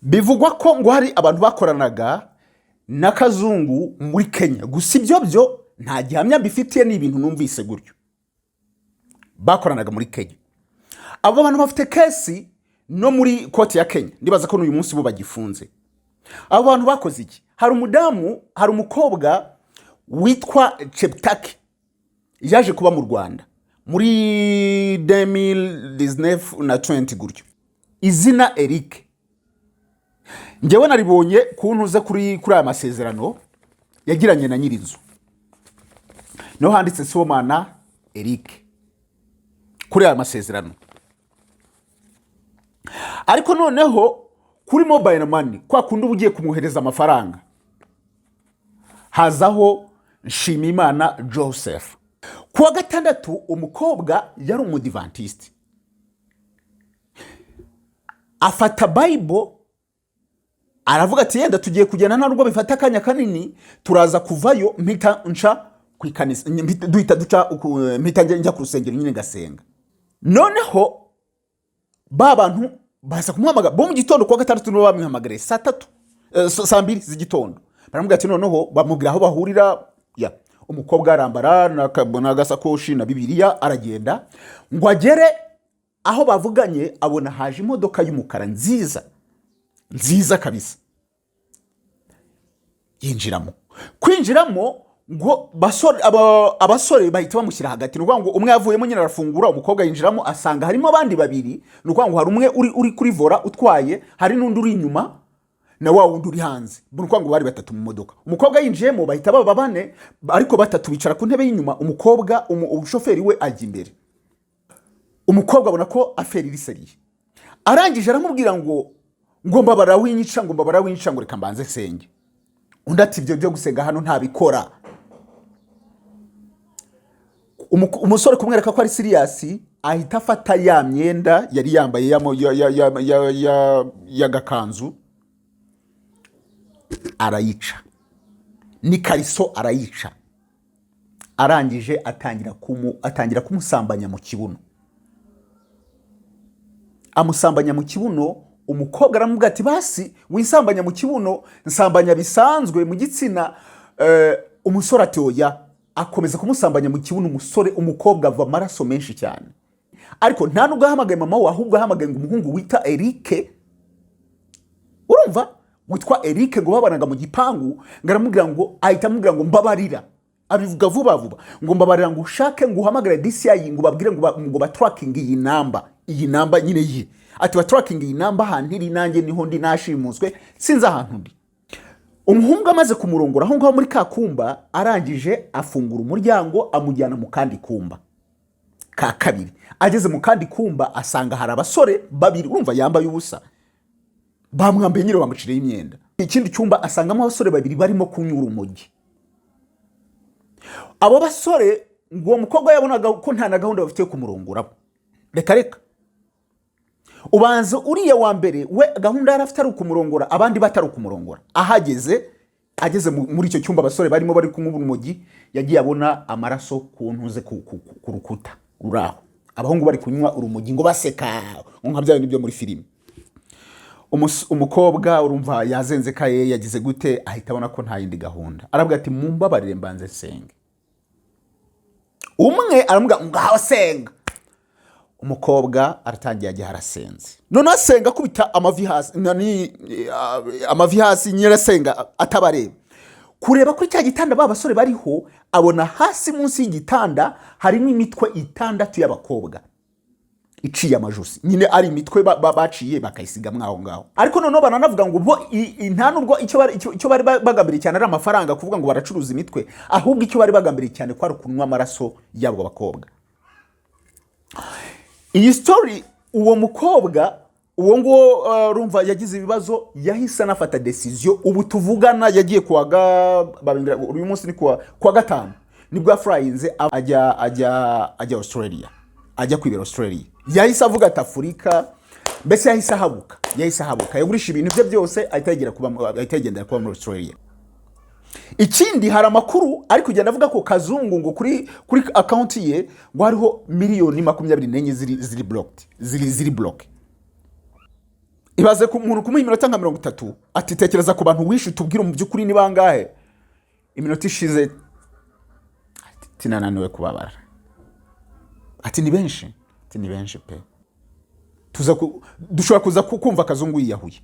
Bivugwa ko ngo hari abantu bakoranaga na Kazungu muri Kenya. Gusa ibyo byo nta gihamya mbifitiye, ni ibintu numvise gutyo. Bakoranaga muri Kenya, abo bantu bafite case no muri court ya Kenya. Ndibaza ko n'uyu munsi bo bagifunze. Abo bantu bakoze iki? Hari umudamu, hari umukobwa witwa Cheptaki, yaje kuba mu Rwanda muri 2019 na 20 gutyo. Izina Eric njyewe naribonye kuntuze kuri aya masezerano yagiranye na nyir'inzu, niho handitse Sibomana Eric kuri aya masezerano. Ariko noneho kuri mobile money, kwa kundi uba ugiye kumwohereza amafaranga, hazaho Nshimiyimana Joseph. Ku wa gatandatu umukobwa yari umudivantiste, afata Bible aravuga ati: "Yenda tugiye kugenda, nta nubwo bifata akanya kanini, turaza kuvayo mpita nca ku ikanisa, duhita duca mpita njya ku rusengero nyine ngasenga." Noneho ba bantu baza kumuhamagara bo mu gitondo kuwa gatandatu, nibo bamuhamagariye saa 3, saa 2 z'igitondo. Baramubwira ati, noneho bamubwira aho bahurira. Ya umukobwa arambara n'agasakoshi na Bibiliya, aragenda. Ngo agere aho bavuganye, abona haje imodoka y'umukara nziza nziza kabisa. Yinjiramo. Kwinjiramo ngo abasore bahita bamushyira hagati. Ni ukuvuga ngo umwe yavuyemo nyine arafungura, umukobwa yinjiramo, asanga harimo abandi babiri. Ni ukuvuga ngo hari umwe uri kuri volant utwaye, hari n'undi uri inyuma na wa wundi uri hanze. Ni ukuvuga ngo bari batatu mu modoka. Umukobwa yinjiyemo bahita baba bane, ariko batatu bicara ku ntebe y'inyuma, umukobwa umushoferi we ajya imbere. Umukobwa abona ko affaire iri sérieux. Arangije aramubwira ngo mbabara winyica, ngo mbabara winyica, ngo reka mbanze nsenge. Undi ati: "Ibyo byo gusenga hano ntabikora." Umusore kumwereka ko ari serious, ahita afata ya myenda yari yambaye y'agakanzu arayica, n'ikariso arayica. Arangije atangira kumusambanya mu kibuno, amusambanya mu kibuno. Umukobwa aramubwira ati: "Basi winsambanya mu kibuno, nsambanya bisanzwe mu gitsina." Umusore ati: "Oya." Akomeza kumusambanya mu kibuno. Umusore, umukobwa ava amaraso menshi cyane, ariko nta nubwo ahamagaye mama we, ahubwo ahamagaye ngo umuhungu wita Eric, urumva, witwa Eric, ngo babanaga mu gipangu. Ngo aramubwira ngo, ahita amubwira ngo mbabarira, abivuga vuba vuba, ngo mbabarira, ngo ushake, ngo uhamagare DCI, ngo ubabwire ngo batrackinge iyi namba, iyi namba nyine ye. Ati: "Batrackinge iyi namba, ahantu iri nanjye niho ndi, nashimuswe, sinzi ahantu ndi." Umuhungu amaze kumurongora aho ngaho muri ka kumba, arangije afungura umuryango, amujyana mu kandi kumba ka kabiri. Ageze mu kandi kumba asanga hari abasore babiri. Urumva yambaye ubusa, bamwambaye nyine, bamuciriyeho imyenda. Ikindi cyumba asangamo abasore babiri barimo kunywa urumogi. Abo basore, ngo uwo mukobwa yabonaga ko nta na gahunda bafite yo kumurongoramo. Reka reka, ubanza uriya wa mbere we gahunda yari afite ari ukumurongora, abandi batari ukumurongora. Ahageze, ageze muri icyo cyumba abasore barimo bari kunywa urumogi, yagiye abona amaraso ku ntuze ku rukuta ruri aho. Abahungu bari kunywa urumogi ngo baseka, ngo nka bya bindi byo muri filime. Umukobwa urumva yazenze kaye, yagize gute, ahita abona ko nta yindi gahunda. Aravuga ati: "Mumbabarire mbanze nsenge." Umwe aramubwira ngo: "Ngaho senga." Umukobwa aratangiye, ajya arasenze. Noneho asenga akubita amavi hasi, amavi hasi nyine, asenga atabareba. Kureba kuri cya gitanda ba basore bariho, abona hasi munsi y'igitanda harimo imitwe itandatu y'abakobwa iciye amajosi nyine, ari imitwe baciye bakayisigamo aho ngaho. Ariko noneho baranavuga ngo bo nta nubwo icyo bari bagambiriye cyane ari amafaranga, kuvuga ngo baracuruza imitwe, ahubwo icyo bari bagambiriye cyane ko ari ukunywa amaraso y'abo bakobwa. Iyi story, uwo mukobwa, uwo nguwo, urumva yagize ibibazo, yahise anafata decision. Ubu tuvugana yagiye kuwa uyu munsi ni kuwa gatanu, nibwo yaflyinze ajya Australia, ajya kwibera Australia. Yahise avuga ati Afurika, mbese yahise ahabuka, yahise ahabuka, yagurisha ibintu bye byose, ahita yigendera kuba muri Australia. Ikindi, hari amakuru ari kugenda avuga ko Kazungu ngo kuri account ye ngo hariho miliyoni 24 ziri blocked, ziri block. Ibaze ku muntu kumuha iminota nka 30, ati: "Tekereza ku bantu wishe, utubwire mu by'ukuri ni bangahe." Iminota ishize, ati: "Nananiwe kubabara." Ati: "Ni benshi." Ati: "Ni benshi pe." Dushobora kuza kumva Kazungu yiyahuye,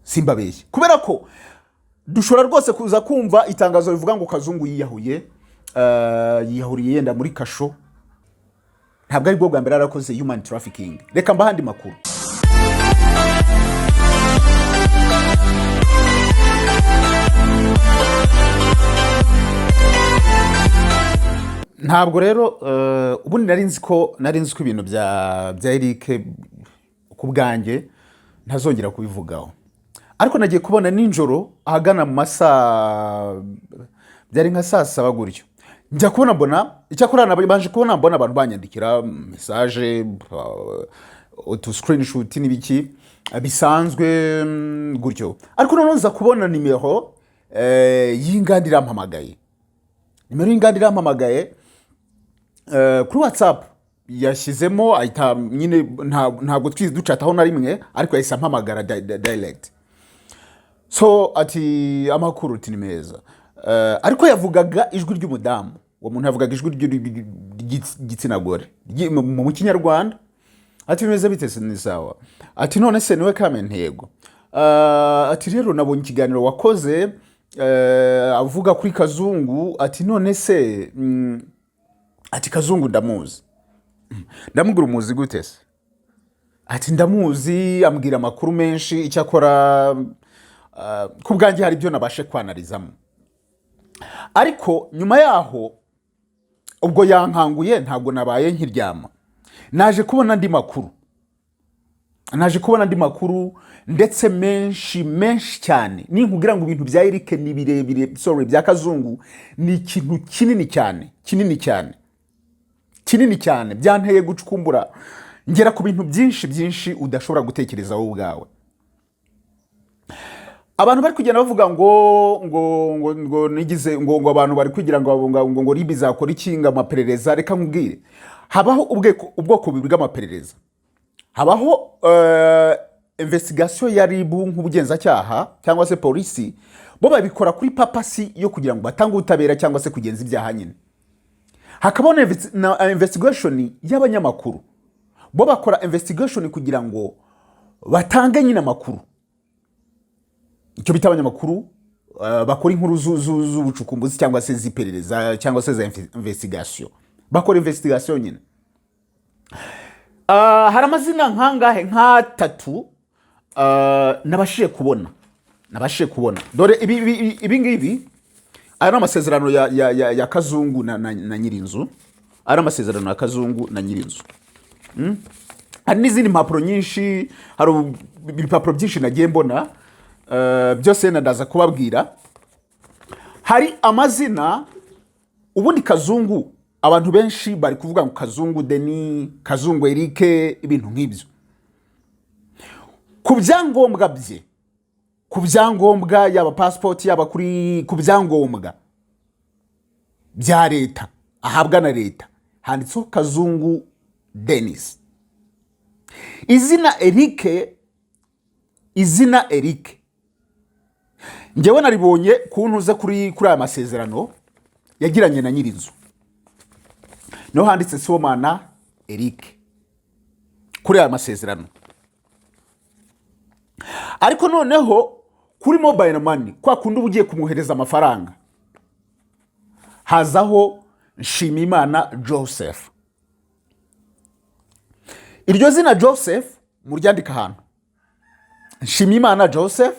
simbabeshye, kubera ko dushobora rwose kuza kumva itangazo rivuga ngo Kazungu yiyahuye, yiyahuriye yenda muri kasho. Ntabwo ari bwo bwa mbere yarakoze human trafficking. Reka mbahe andi makuru. Ntabwo rero ubundi nari nzi ko ibintu bya Eric ku bwanjye ntazongera kubivugaho, ariko nagiye kubona nijoro ahagana mu masaa, byari nka saa 7 gutyo, njya kubona mbona, icyakora nabanje kubona mbona abantu banyandikira message, utu screenshot n'ibiki bisanzwe, gutyo. Ariko noneho nza kubona nimero y'inganda irampamagaye, nimero y'inganda irampamagaye kuri WhatsApp yashyizemo, ahita nyine ntabwo twize ducataho na rimwe, ariko yahise ampamagara direct. So ati: "Amakuru?" Uti: "Ni meza." Ariko yavugaga ijwi ry'umudamu, uwo muntu yavugaga ijwi ry'igitsina gore mu Kinyarwanda. Ati: "Bimeze bite se?" "Ni sawa." Ati: "None se niwe kame ntego?" Ati: "Rero nabonye ikiganiro wakoze, avuga kuri Kazungu." Ati: "None se ati: "Kazungu ndamuzi." Ndamubwira: "Umuzi gute se?" Ati: "Ndamuzi." Ambwira amakuru menshi. Icyakora ku bwanjye hari ibyo nabashe kwanarizamo, ariko nyuma yaho ubwo yankanguye, ntabwo nabaye nkiryama. Naje kubona andi makuru, naje kubona andi makuru ndetse menshi menshi cyane. Ninkubwira ngo ibintu bya Eric ni birebire, sorry, bya Kazungu ni ikintu kinini cyane, kinini cyane, kinini cyane. Byanteye gucukumbura, ngera ku bintu byinshi byinshi udashobora gutekereza wowe ubwawe. Abantu bari kugenda bavuga ngo nigize ngo abantu bari kugira ngo RIB izakora iki, ngo amaperereza. Reka nkubwire, habaho ubwoko bubiri bw'amaperereza. Habaho investigation ya RIB nk'ubugenzacyaha cyangwa se polisi, bo babikora kuri purpose yo kugira ngo batange ubutabera cyangwa se kugenza ibyaha nyine. Hakabaho na investigation y'abanyamakuru, bo bakora investigation kugira ngo batange nyine amakuru, icyo bita abanyamakuru bakora inkuru z'ubucukumbuzi cyangwa se z'iperereza cyangwa se za investigation, bakora investigation nyine. Hari amazina nkangahe, nk'atatu, nabashije kubona, nabashije kubona. Dore ibi ngibi, aya ni amasezerano ya Kazungu na nyirinzu. Aya ni amasezerano ya Kazungu na nyirinzu. Hari n'izindi mpapuro nyinshi, hari ibipapuro byinshi nagiye mbona, byose ndaza kubabwira. Hari amazina. Ubundi Kazungu, abantu benshi bari kuvuga ngo Kazungu Deni, Kazungu Eric, ibintu nk'ibyo. Ku byangombwa bye, ku byangombwa, yaba pasipoti, yaba ku byangombwa bya leta ahabwa na leta, handitseho Kazungu Denis. Izina Eric, izina Eric njyewe naribonye ku ntuze kuri aya masezerano yagiranye na nyirinzu, niho handitse Sibomana Eric kuri aya masezerano. Ariko noneho kuri mobile money, kwa kundi uba ugiye kumwohereza amafaranga, hazaho Nshimiyimana Joseph. Iryo zina Joseph muryandika ahantu: Nshimiyimana Joseph,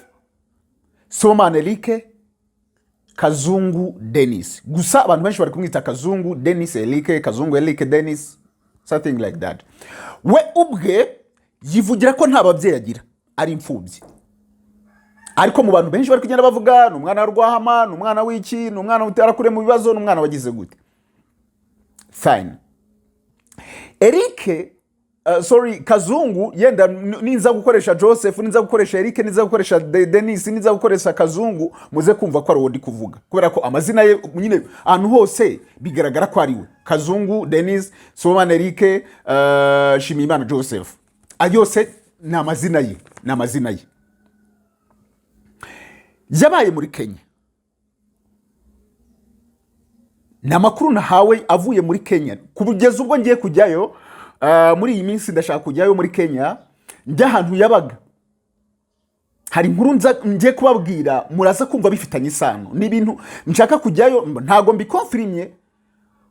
Sibomana Eric, Kazungu Denis. Gusa abantu benshi bari kumwita Kazungu Denis Eric, Kazungu Eric Denis, something like that. We ubwe yivugira ko nta babyeyi agira, ari imfubyi. Ariko mu bantu benshi bari kugenda bavuga, ni umwana wa Rwahama, ni umwana w'iki, ni umwana utarakuriye mu bibazo, ni umwana wagize gute. Fine. Eric, sorry, Kazungu, yenda ninza gukoresha Joseph, ninza gukoresha Eric, ninza gukoresha Denis, ninza gukoresha Kazungu, muze kumva ko ari uwo ndi kuvuga, kubera ko amazina ye nyine ahantu hose bigaragara ko ari we: Kazungu Denis, Sibomana Eric, Nshimiyimana Joseph. Ayo yose Ni amazina ye, ni amazina ye. Yabaye muri Kenya. Ni amakuru nahawe avuye muri Kenya. Kugeza ubwo ngiye kujyayo muri iyi minsi, ndashaka kujyayo muri Kenya, njya ahantu yabaga. Hari inkuru ngiye kubabwira, muraza kumva bifitanye isano. Ni ibintu nshaka kujyayo, ntabwo mbikonfirimye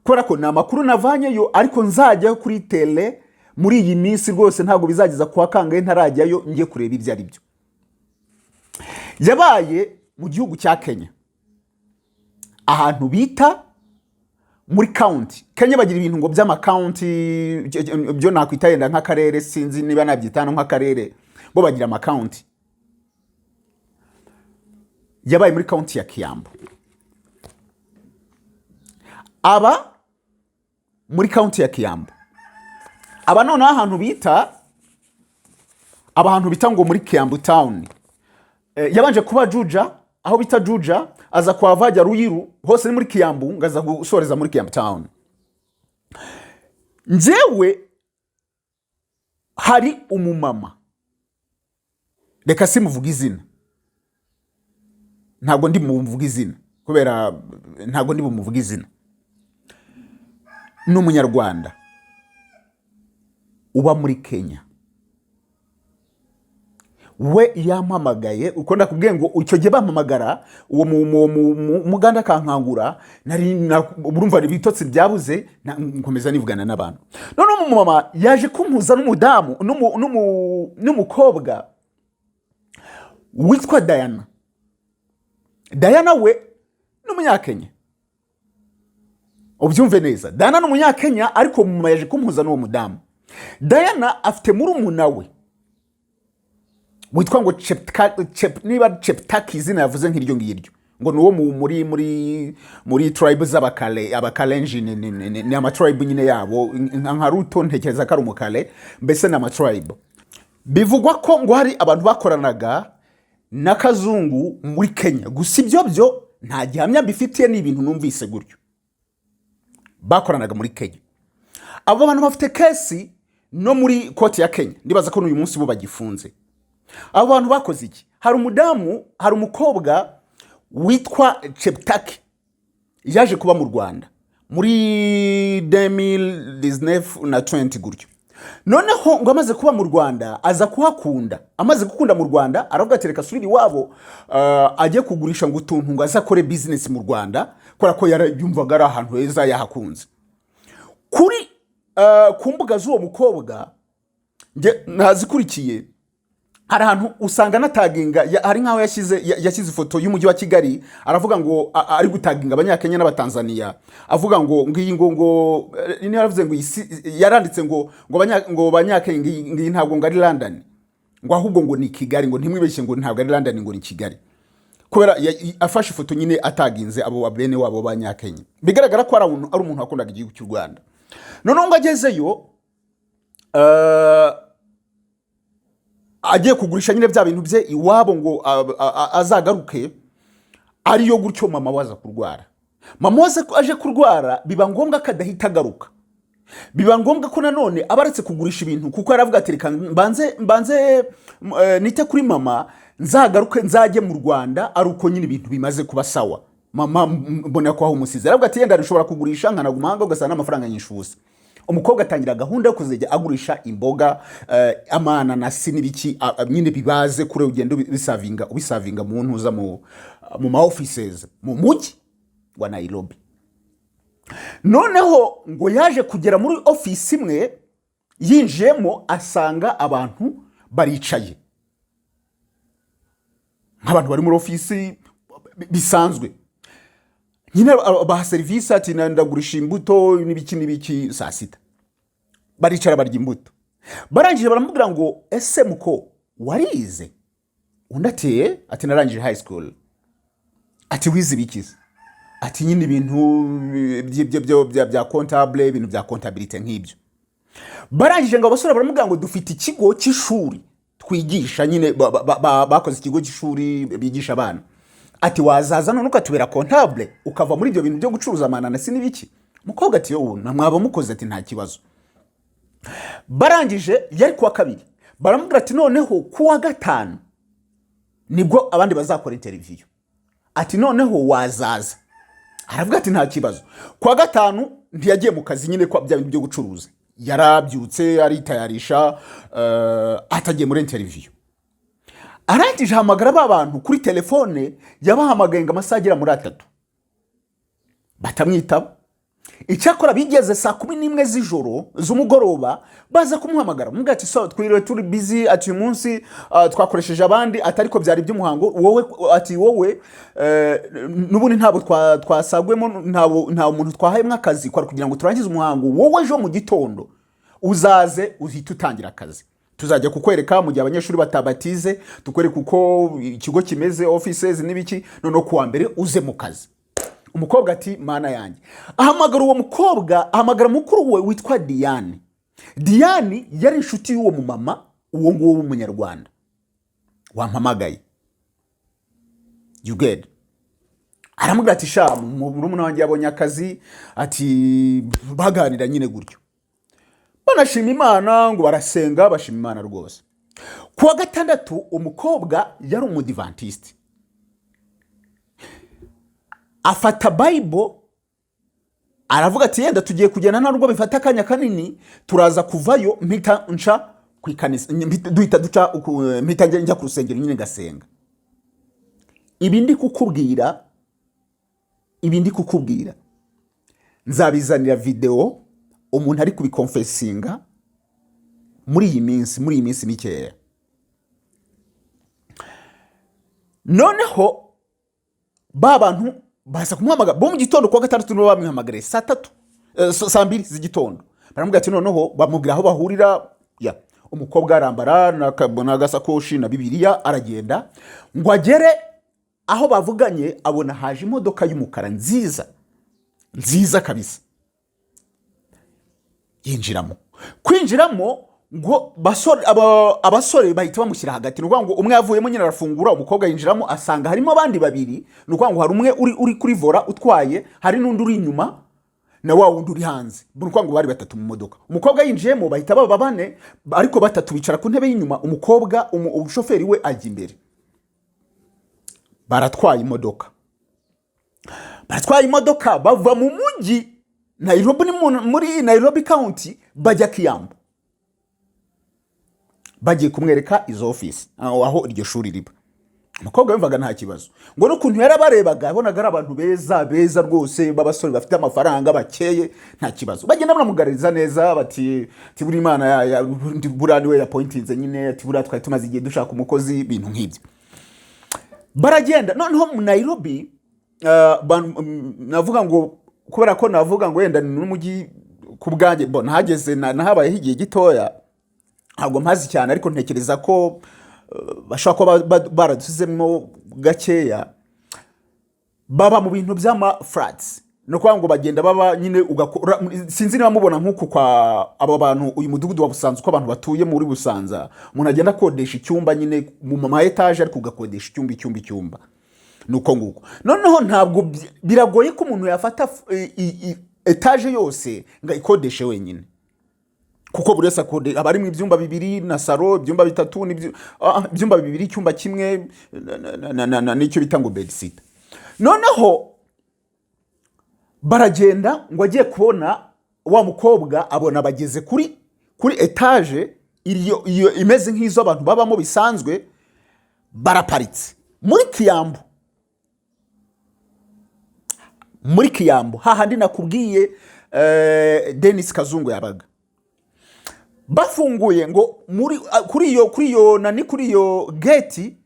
kubera ko ni amakuru navanyeyo, ariko nzajyayo kuri tele muri iyi minsi rwose. Ntabwo bizageza kuwa kangahe ntarajyayo, njye kureba ibyo ari byo. Yabaye mu gihugu cya Kenya, ahantu bita muri county. Kenya bagira ibintu ngo by'ama county, byo nakwita yenda nk'akarere, sinzi niba nabyita hano nk'akarere. Bo bagira ama county. Yabaye muri county ya Kiambu. Aba muri county ya Kiambu, aba noneho ahantu bita, aba ahantu bita ngo muri Kiambu Town. Yabanje kuba Juja, aho bita Juja, aza kuhava ajya Ruiru, hose ni muri Kiambu, ngo aza gusoreza muri Kiambu Town. Njyewe hari umumama, reka simuvuga izina, ntabwo ndi bumuvuge izina kubera ntabwo ndi bumuvuge izina. Ni Umunyarwanda uba muri Kenya. We yampamagaye uko ndakubwiye ngo icyo gihe bampamagara, uwo muganda akankangura, nari urumva ibitotsi byabuze, nkomeza nivugana n'abantu. Noneho umumama yaje kumpuza n'umudamu n'umukobwa witwa Diana. Diana we ni Umunyakenya, ubyumve neza. Diana ni Umunyakenya, ariko mama yaje kumpuza n'uwo mudamu. Diana afite murumuna we witwa ngo niba Cheptaki, izina yavuze nk'iryo ngiryo, ngo ni uwo muri tribe z'abakale, Abakalenji. Ni ama tribe nyine yabo, nka Ruto ntekereza ko ari Umukale, mbese ni ama tribe. Bivugwa ko ngo hari abantu bakoranaga na Kazungu muri Kenya. Gusa ibyo byo nta gihamya mbifitiye, ni ibintu numvise gutyo. Bakoranaga muri Kenya. Abo bantu bafite case no muri court ya Kenya, ndibaza ko n'uyu munsi bo bagifunze. Abo bantu bakoze iki? Hari umudamu, hari umukobwa witwa Cheptaki, yaje kuba mu Rwanda muri 2019 na 20 gutyo. Noneho ngo amaze kuba mu Rwanda aza kuhakunda. Amaze gukunda mu Rwanda aravuga ati: "Reka asubire iwabo, ajye kugurisha ngo utuntu, ngo aze akore business mu Rwanda," kubera ko yumvaga ari ahantu heza, yahakunze. Kuri ku mbuga z'uwo mukobwa nge nazikurikiye, hari ahantu usanga anataginga, hari nk'aho yashyize ifoto y'umujyi wa Kigali, aravuga ngo ari gutaginga Abanyakenya n'Abatanzaniya, avuga ngo ngiyi ngo niyo yaravuze ngo iyi yaranditse ngo Banyakenya, ngiyi ntabwo ngo ari London, ngo ahubwo ngo ni Kigali, ngo ntimwibeshye, ngo ntabwo ari London, ngo ni Kigali, kubera afashe ifoto nyine ataginze abo bene wabo b'Abanyakenya. Bigaragara ko ari umuntu wakundaga igihugu cy'u Rwanda. Noneho ngo agezeyo, agiye kugurisha nyine bya bintu bye iwabo ngo azagaruke ariyo gutyo, mama we aza kurwara. Mama we aje kurwara, biba ngombwa ko adahita agaruka, biba ngombwa ko nanone aba aretse kugurisha ibintu, kuko yaravuga ati: "Reka mbanze nite kuri mama, nzagaruke, nzajye mu Rwanda ari uko nyine ibintu bimaze kuba sawa, mama mbona ko aho umusize." Aravuga ati: "Yenda nshobora kugurisha nkanaguma ahanga, ugasanga n'amafaranga nyinshi ubusa." Umukobwa atangira gahunda yo kuzajya agurisha imboga, amananasi n'ibiki, nyine bibaze kure, ugenda ubisavinga mu ntuza, mu ma offices mu mujyi wa Nairobi. Noneho ngo yaje kugera muri ofisi imwe, yinjiyemo asanga abantu baricaye nk'abantu bari muri ofisi bisanzwe nyine, baha serivisi, ati: "Ndagurisha imbuto n'ibiki n'ibiki." Saa sita baricara barya imbuto. Barangije baramubwira ngo: "Ese muko warize?" Undi ati: "Eh." Ati: "Narangije high school." Ati: "Wize ibikize?" Ati: "Nyine ibintu bya comptable, ibintu bya comptabilité nk'ibyo." Barangije ngo abasore baramubwira ngo: "Dufite ikigo cy'ishuri twigisha nyine." Bakoze ikigo cy'ishuri bigisha abana. Ati: "Wazaza none ukatubera comptable, ukava muri ibyo bintu byo gucuruza amananasi n'ibiki?" Umukobwa ati: "Yowe, mwaba mukoze." Ati: "Nta kibazo." Barangije, yari kuwa kabiri, Baramubwira ati: "Noneho kuwa gatanu nibwo abandi bazakora interview." Ati: "Noneho wazaza." Aravuga ati: "Nta kibazo." Kuwa gatanu ntiyagiye mu kazi nyine, kwa bya bintu byo gucuruza. Yarabyutse, aritayarisha, atagiye muri interview. Arangije ahamagara ba bantu kuri telefone. Yabahamagaye ngo amasaha agera muri 3 batamwitaba. Icyakora bigeze saa 11 z'ijoro, z'umugoroba, baza kumuhamagara, bamubwira ati: "So twiriwe turi busy," ati: "Uyu munsi twakoresheje abandi," ati: "Ariko byari iby'umuhango wowe," ati: "Wowe n'ubundi ntabwo twasagwemo, nta muntu twahayemo akazi, kwari kugira ngo turangize umuhango. Wowe ejo mu gitondo uzaze uhite utangira akazi. Tuzajya kukwereka mu gihe abanyeshuri batabatize, tukwereka uko ikigo kimeze, offices n'ibiki. Noneho kuwa mbere uze mu kazi." Umukobwa ati: "Mana yanjye." Ahamagara uwo mukobwa, ahamagara mukuru we witwa Diane. Diane yari inshuti y'uwo mumama, uwo nguwo w'umunyarwanda wampamagaye, you get? Aramubwira ati: "Sha, murumuna wanjye yabonye akazi." Ati baganira nyine gutyo, banashima Imana, ngo barasenga, bashima Imana rwose. Ku wa gatandatu umukobwa yari umudivantiste, afata Bible, aravuga ati: "Yenda tugiye kugenda, nta nubwo bifata akanya kanini, turaza kuvayo mpita nca ku ikanisa, duhita duca mpita njya ku rusengero nyine ngasenga." Ibi ndi kukubwira, ibi ndi kukubwira, nzabizanira videwo umuntu ari kubiconfessinga muri iyi minsi mikeya. Noneho ba bantu baza kumuhamagara bo mu gitondo kuwa gatandatu, nibo bamuhamagariye saa 3, saa 2 z'igitondo. Baramubwira ati noneho, bamubwira aho bahurira. Ya umukobwa arambara n'agasakoshi na Bibiliya, aragenda. Ngo agere aho bavuganye, abona haje imodoka y'umukara nziza nziza kabisa. Yinjiramo. Kwinjiramo, ngo abasore bahita bamushyira hagati. Ni ukuvuga ngo umwe yavuyemo nyine, arafungura, umukobwa yinjiramo, asanga harimo abandi babiri. Ni ukuvuga ngo hari umwe uri kuri volant utwaye, hari n'undi uri inyuma, na wa wundi uri hanze. Ni ukuvuga ngo bari batatu mu modoka. Umukobwa yinjiyemo bahita baba bane, ariko batatu bicara ku ntebe y'inyuma, umukobwa, umushoferi we ajya imbere. Baratwaye imodoka, baratwaye imodoka, bava mu mujyi Nairobi, ni muri Nairobi County, bajya Kiyambu, bagiye kumwereka izo ofisi aho iryo shuri riba. Umukobwa yumvaga nta kibazo, ngo n'ukuntu yarabarebaga yabonaga ari abantu beza beza rwose, b'abasore bafite amafaranga, bakeye, nta kibazo. Bagenda banamugaririza neza, bati ati: "Buri Imana buriya niwe yapointinze nyine," ati: "Buriya twari tumaze igihe dushaka umukozi," ibintu nk'ibyo. Baragenda. Noneho mu Nairobi, navuga ngo kubera ko navuga ngo wenda ni n'umujyi ku bwanjye bo nahageze, nahabayeho igihe gitoya, ntabwo mpazi cyane, ariko ntekereza ko bashobora kuba baradusizemo gakeya. Baba mu bintu by'ama flats, ni ukuvuga ngo bagenda baba nyine ugakora. Sinzi niba mubona nk'uku kwa aba bantu, uyu mudugudu wa Busanza, uko abantu batuye muri Busanza, umuntu agenda akodesha icyumba nyine mu ma etaje, ariko ugakodesha icyumba, icyumba, icyumba, ni uko nguko. Noneho ntabwo biragoye ko umuntu yafata etaje yose ngo ayikodeshe wenyine, kuko buri wese aba ari mu ibyumba bibiri na salo, ibyumba bitatu, ibyumba bibiri, icyumba kimwe n'icyo bita ngo bedsitter. Noneho baragenda, ngo agiye kubona, wa mukobwa abona bageze kuri etaje iyo imeze nk'izo abantu babamo bisanzwe. Baraparitse muri Kiyambu, muri Kiyambu hahandi nakubwiye Denis Kazungu yabaga. Bafunguye ngo muri kuri iyo nani, kuri iyo gate,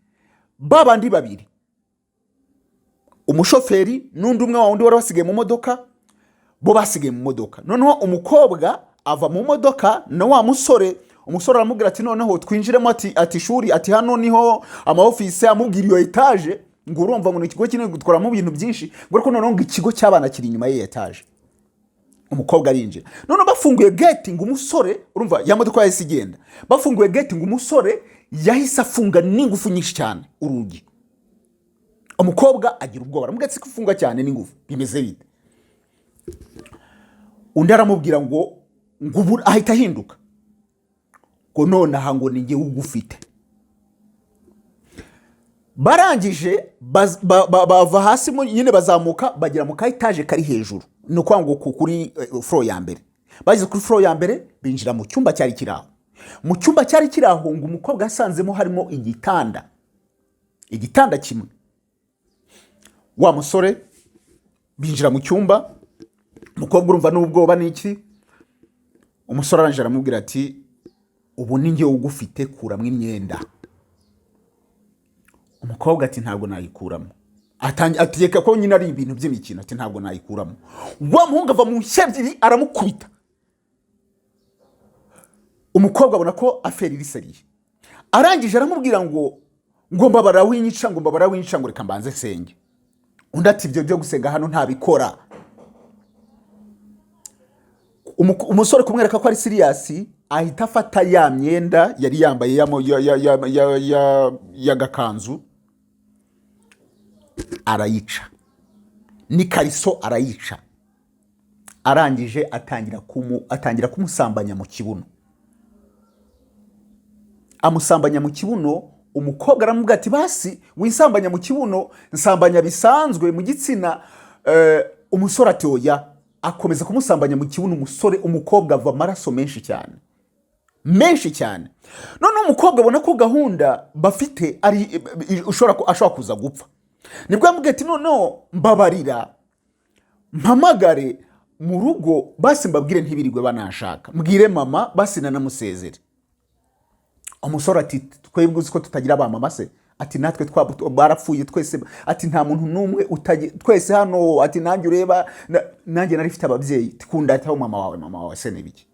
babandi babiri, umushoferi n'undi umwe, wa wundi wari wasigaye mu modoka, bo basigaye mu modoka. Noneho umukobwa ava mu modoka na wa musore. Umusore aramubwira ati: "Noneho twinjiremo," ati "ishuri," ati: "Hano niho ama office." Amubwira iyo etaje, ngo urumva ngo ni ikigo kinini, gutwaramo ibintu byinshi, ngo ariko noneho ngo ikigo cy'abana kiri inyuma y'iyi etaje. Umukobwa arinjira. Noneho bafunguye gate, ngo umusore, urumva ya modoka yahise igenda, bafunguye gate, ngo umusore yahise afunga n'ingufu nyinshi cyane urugi. Umukobwa agira ubwoba, aramubwira ati: "Kufunga cyane n'ingufu bimeze bite?" Undi aramubwira ngo ubu ahita ahinduka, ngo Ngo nonaha ngo ni njyewe ugufite. Barangije bava hasi nyine bazamuka bagera mu ka etaje kari hejuru, ni ukuvuga ngo kuri floor ya mbere. Bageze kuri floor ya mbere, binjira mu cyumba cyari kiri aho. Mu cyumba cyari kiri aho, ngo umukobwa yasanzemo harimo igitanda, igitanda kimwe. Wa musore binjira mu cyumba, umukobwa urumva n'ubwoba n'iki. Umusore arangije aramubwira ati: "Ubu ni njye ugufite, kuramo imyenda." Umukobwa ati: "Ntabwo nayikuramo." Ategeka ko nyine ari ibintu by'imikino, ati: "Ntabwo nayikuramo." Wa muhungu ava mu nshyi ebyiri aramukubita. Umukobwa abona ko affaire iri sérieux. Arangije aramubwira ngo mbabara winyica, ngo mbabara winyica, ngo reka mbanze senge. Undi ati: "Ibyo byo gusenga hano ntabikora." Umusore kumwereka ko ari serious, ahita afata ya myenda yari yambaye y'agakanzu arayica, n'ikariso arayica. Arangije atangira kumusambanya mu kibuno, amusambanya mu kibuno. Umukobwa aramubwira ati: "Basi winsambanya mu kibuno, nsambanya bisanzwe mu gitsina." Umusore ati: "Oya." Akomeza kumusambanya mu kibuno. Umusore, umukobwa ava amaraso menshi cyane, menshi cyane. Noneho umukobwa abona ko gahunda bafite ari ashobora kuza gupfa. Nibwo yamubwiye ati: "Noneho mbabarira mpamagare mu rugo, basi mbabwire ntibirirwe banashaka, mbwire mama basi nanamusezere." Umusore ati: "Twebwe uzi ko tutagira ba mama se?" Ati: "Natwe barapfuye twese." Ati: "Nta muntu n'umwe twese hano." Ati: "Nanjye ureba nanjye nari mfite ababyeyi." Kundataho mama wawe, mama wawe se n'ibiki?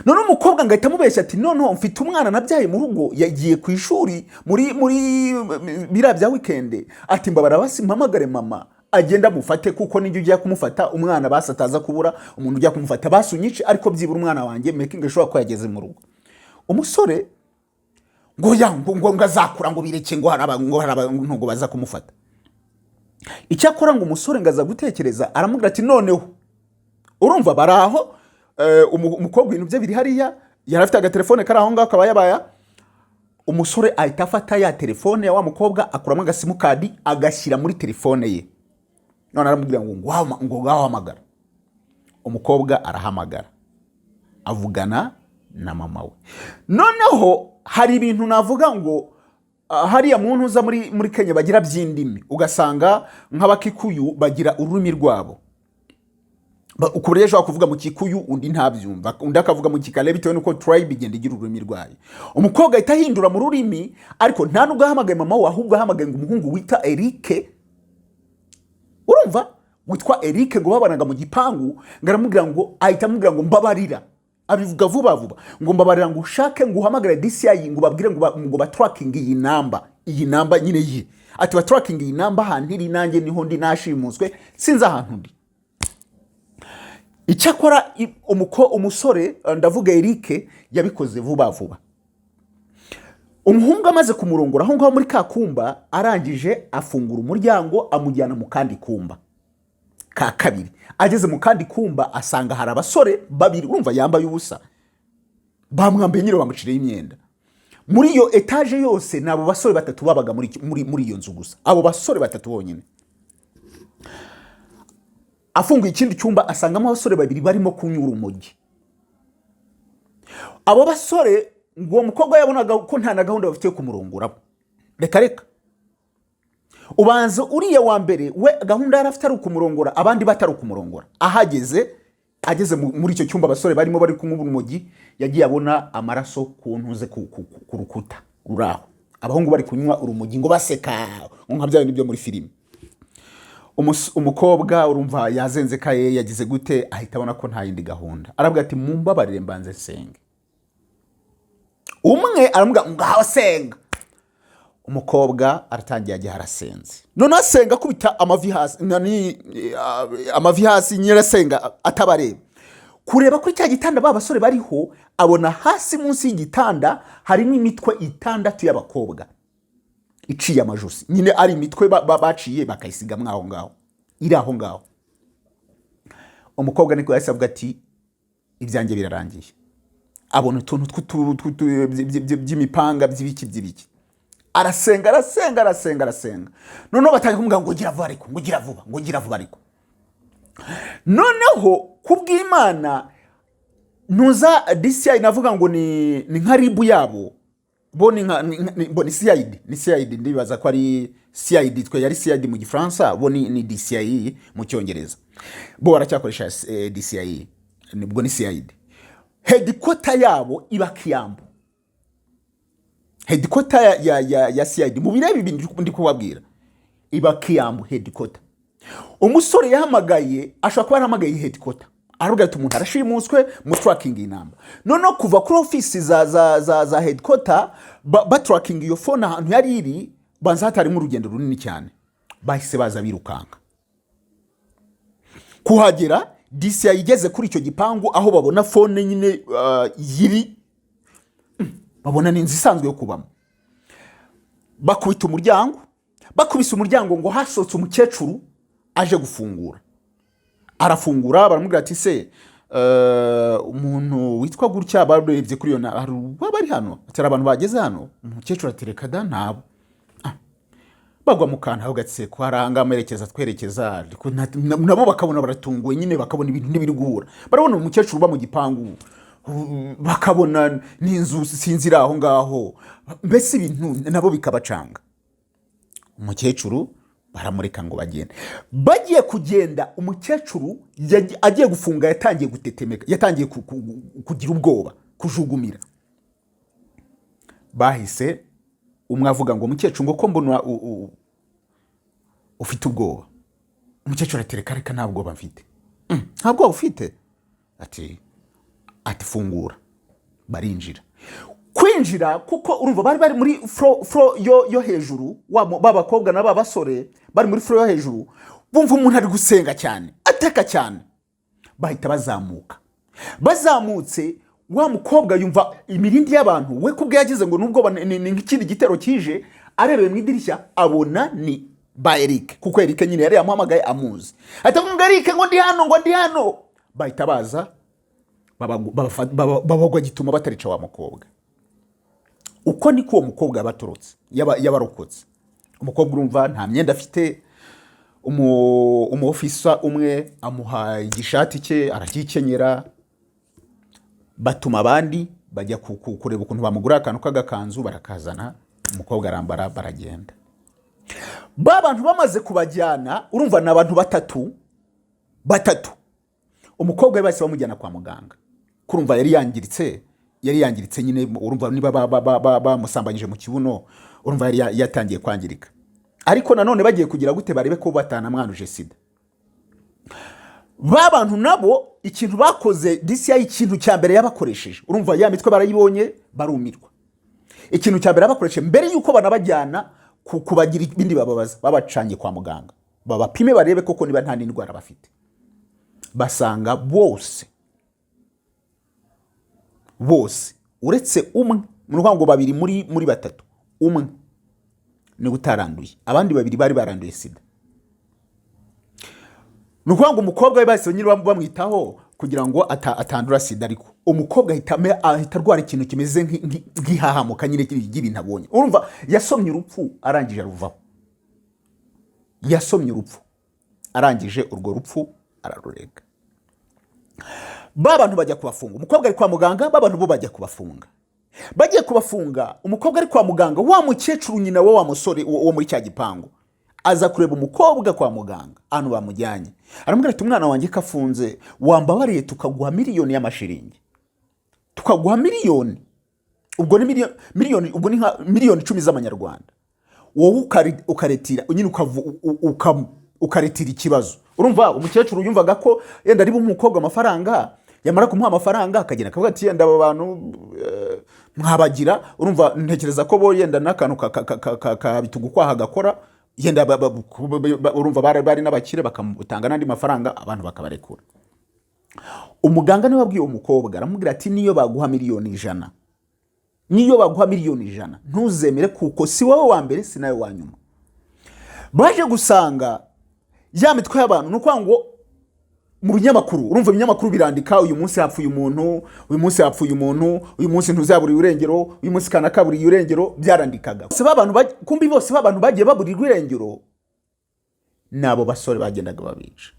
None umukobwa ngo ahita amubeshya ati: "Noneho mfite umwana nabyaye mu rugo, yagiye ku ishuri muri biriya bya weekend." Ati: "Mbabara basi mpamagare mama agenda amufate, kuko nijya ujya kumufata umwana basi ataza kubura umuntu ujya kumufata. Basi unyice, ariko byibura umwana wanjye making sure ko yageze mu rugo." Umusore ngo ya ngo azakura, ngo bireke, ngo hari abantu ngo baza kumufata. Icyakora ngo umusore ngo aza gutekereza, aramubwira ati: "Noneho urumva bari aho." Umukobwa ibintu bye biri hariya, yari afite agatelefone kari aho ngaho, akaba yabaya. Umusore ahita afata ya telefone ya wa mukobwa, akuramo agasimukadi, agashyira muri telefone ye. None aramubwira ngo ngaho hamagara. Umukobwa arahamagara, avugana na mama we. Noneho hari ibintu navuga ngo hariya muntu uza muri Kenya bagira by'indimi, ugasanga nk'Abakikuyu bagira ururimi rwabo. Ku buryo ashobora kuvuga mu Kikuyu undi ntabyumva, undi akavuga mu Kikale, bitewe n'uko tribe igenda igira ururimi rwayo. Umukobwa ahita ahindura mu rurimi, ariko nta nubwo ahamagaye mama we, ahubwo ahamagaye ngo umuhungu wita Eric, urumva, witwa Eric, ngo babanaga mu gipangu. Ngo aramubwira ngo, ahita amubwira ngo mbabarira, abivuga vuba vuba, ngo mbabarira, ngo ushake, ngo uhamagare DCI, ngo babwire ngo batrackinge iyi namba, iyi namba nyine ye. Ati: "Batrackinge iyi namba ahantu iri, nanjye niho ndi, nashimuswe, sinzi ahantu ndi." Icyakora umusore, ndavuga Eric, yabikoze vuba vuba. Umuhungu amaze kumurongora aho ngaho muri ka kumba, arangije afungura umuryango, amujyana mu kandi kumba ka kabiri. Ageze mu kandi kumba, asanga hari abasore babiri, urumva yambaye ubusa, bamwambaye nyine, bamuciriye imyenda. Muri iyo etaje yose ni abo basore batatu babaga muri iyo nzu gusa, abo basore batatu bonyine. Afunguye ikindi cyumba, asangamo abasore babiri barimo kunywa urumogi. Abo basore, ngo uwo mukobwa yabonaga ko nta na gahunda bafite yo kumurongora, reka reka. Ubanza uriya wa mbere we gahunda yari afite ari ukumurongora, abandi batari ukumurongora. Ahageze, ageze muri icyo cyumba abasore barimo bari kunywa urumogi, yagiye abona amaraso ku ntuze ku rukuta ruri aho. Abahungu bari kunywa urumogi ngo baseka, ngo nka bya bindi byo muri filime. Umukobwa urumva yazenze kaye, yagize gute, ahita abona ko nta yindi gahunda. Aravuga ati: "Mumbabarire mbanze nsenge." Umwe aramubwira ngo: "Ngaho senga." Umukobwa aratangiye, ajya arasenze. Noneho asenga akubita amavi hasi, nani, amavi hasi nyine, arasenga atabareba. Kureba kuri cya gitanda ba basore bariho, abona hasi munsi y'igitanda harimo imitwe itandatu y'abakobwa iciye amajosi, nyine ari imitwe baciye bakayisigamo aho ngaho, iri aho ngaho. Umukobwa niko yahise avuga ati: "Ibyanjye birarangiye." Abona utuntu by'imipanga, by'ibiki by'ibiki. Arasenga, arasenga, arasenga, arasenga. Noneho batangiye kumubwira ngo gira vuba ariko, ngo gira vuba, ngo gira vuba ariko. Noneho kubw'Imana ntuza DCI, navuga ngo ni nka RIB yabo bo, ni nka bo ni CID, ni CID. Ndibaza ko ari CID, twe yari CID mu Gifaransa, bo ni DCI mu Cyongereza. Bo baracyakoresha DCI, nibwo ni CID. Headquarter yabo iba Kiambu, headquarter ya CID mu bireba ibi ndi kubabwira iba Kiambu headquarter. Umusore yahamagaye, ashobora kuba yarahamagaye headquarter, aravuga ati umuntu arashimuswe, mu tracking inamba. Noneho kuva kuri ofisi za headquarter batracking iyo phone ahantu yari iri, banza hatarimo urugendo runini cyane, bahise baza birukanka kuhagera. DCI igeze kuri icyo gipangu aho babona phone nyine yiri, babona ni inzu isanzwe yo kubamo. Bakubita umuryango, bakubise umuryango ngo hasohotse umukecuru aje gufungura. Arafungura, baramubwira ati se umuntu witwa gutya barebye kuri iyo hari uwaba ari hano? Ati hari abantu bageze hano. Umukecuru ati reka da, ntabo. Bagwa mu kantu aho gatse ko hari ahangaha amerekeza twerekeza, ariko nabo bakabona baratunguwe nyine, bakabona ibintu ntibiri guhura. Barabona umukecuru uba mu gipangu, bakabona n'inzu sinzi iri aho ngaho, mbese ibintu nabo bikabacanga. Umukecuru baramureka ngo bagende. Bagiye kugenda, umukecuru agiye gufunga yatangiye gutetemeka, yatangiye kugira ubwoba, kujugumira. Bahise umwe avuga ngo mukecuru, ngo ko mbona ufite ubwoba? Umukecuru ati reka reka, nta bwoba mfite. Nta bwoba ufite? Ati fungura. Barinjira. Kwinjira, kuko urumva bari muri floor yo hejuru, ba bakobwa na ba basore bari muri floor yo hejuru, bumva umuntu ari gusenga cyane, ataka cyane, bahita bazamuka. Bazamutse, wa mukobwa yumva imirindi y'abantu. We kubwe yagize ngo nubwo ni nk'ikindi gitero kije. Arebeye mu idirishya abona ni ba Eric, kuko Eric nyine yari yamuhamagaye amuzi. Ahita avuga ngo Eric, ngo ndi hano, ngo ndi hano. Bahita baza babagwa gituma batarica wa mukobwa. Uko niko uwo mukobwa yabatorotse, yabarokotse. Umukobwa urumva nta myenda afite. Umu officer umwe amuha igishati cye aracyikenyera, batuma abandi bajya kureba ukuntu bamugura akantu k'agakanzu, barakazana, umukobwa arambara, baragenda. Ba bantu bamaze kubajyana, urumva ni abantu batatu batatu. Umukobwa we bahise bamujyana kwa muganga, kurumva yari yangiritse, yari yangiritse nyine. Urumva niba bamusambanyije mu kibuno, urumva yari yatangiye kwangirika. Ariko nanone bagiye kugira gute, barebe ko batanamwanduje sida. Ba bantu nabo ikintu bakoze, DCI ikintu cya mbere yabakoresheje, urumva ya mitwe barayibonye, barumirwa. Ikintu cya mbere yabakoresheje mbere y'uko banabajyana kubagira ibindi bababaza, babacanye kwa muganga babapime barebe koko niba nta n'indwara bafite. Basanga bose bose uretse umwe, ni ukuvuga ngo babiri muri batatu, umwe niwe utaranduye, abandi babiri bari baranduye sida. Ni ukuvuga ngo umukobwa we bahise nyine bamwitaho kugira ngo atandura sida. Ariko umukobwa ahita arwara ikintu kimeze nk'ihahamuka nyine ry'ibintu abonye. Urumva yasomye urupfu, arangije aruvaho. Yasomye urupfu, arangije urwo rupfu ararurega. Ba bantu bajya kubafunga. Umukobwa ari kwa muganga, ba bantu bo bajya kubafunga. Bagiye kubafunga, umukobwa ari kwa muganga, wa mukecuru nyina wa musore wo muri cya gipangu aza kureba umukobwa kwa muganga ahantu bamujyanye. Aramubwira ati umwana wanjye ko afunze, wambabariye tukaguha miliyoni y'amashiringi, tukaguha miliyoni, ubwo ni miliyoni, ubwo ni nka miliyoni 10 z'amanyarwanda, wowe ukaretira nyine ukaretira ikibazo. Urumva umukecuru yumvaga ko yenda ari umukobwa amafaranga, yamara kumuha amafaranga akagenda akavuga ati yenda aba bantu mwabagira. Urumva ntekereza ko bo yenda n'akantu ka bitugukwaha gakora yenda urumva bari n'abakire, bakamutanga n'andi mafaranga, abantu bakabarekura. Umuganga niwe wabwiye uwo mukobwa, aramubwira ati niyo baguha miliyoni 100, niyo baguha miliyoni 100 ntuzemere, kuko si wowe wa mbere, si nawe wa nyuma. Baje gusanga ya mitwe y'abantu, ni ukuvuga ngo Mu binyamakuru, urumva, ibinyamakuru birandika: uyu munsi hapfuye umuntu, uyu munsi hapfuye umuntu, uyu munsi ntuzaburiye irengero, uyu munsi kanakaburiye irengero. Byarandikaga bose b'abantu kumbi bose b'abantu bagiye baburirwa irengero ni abo basore bagendaga babica.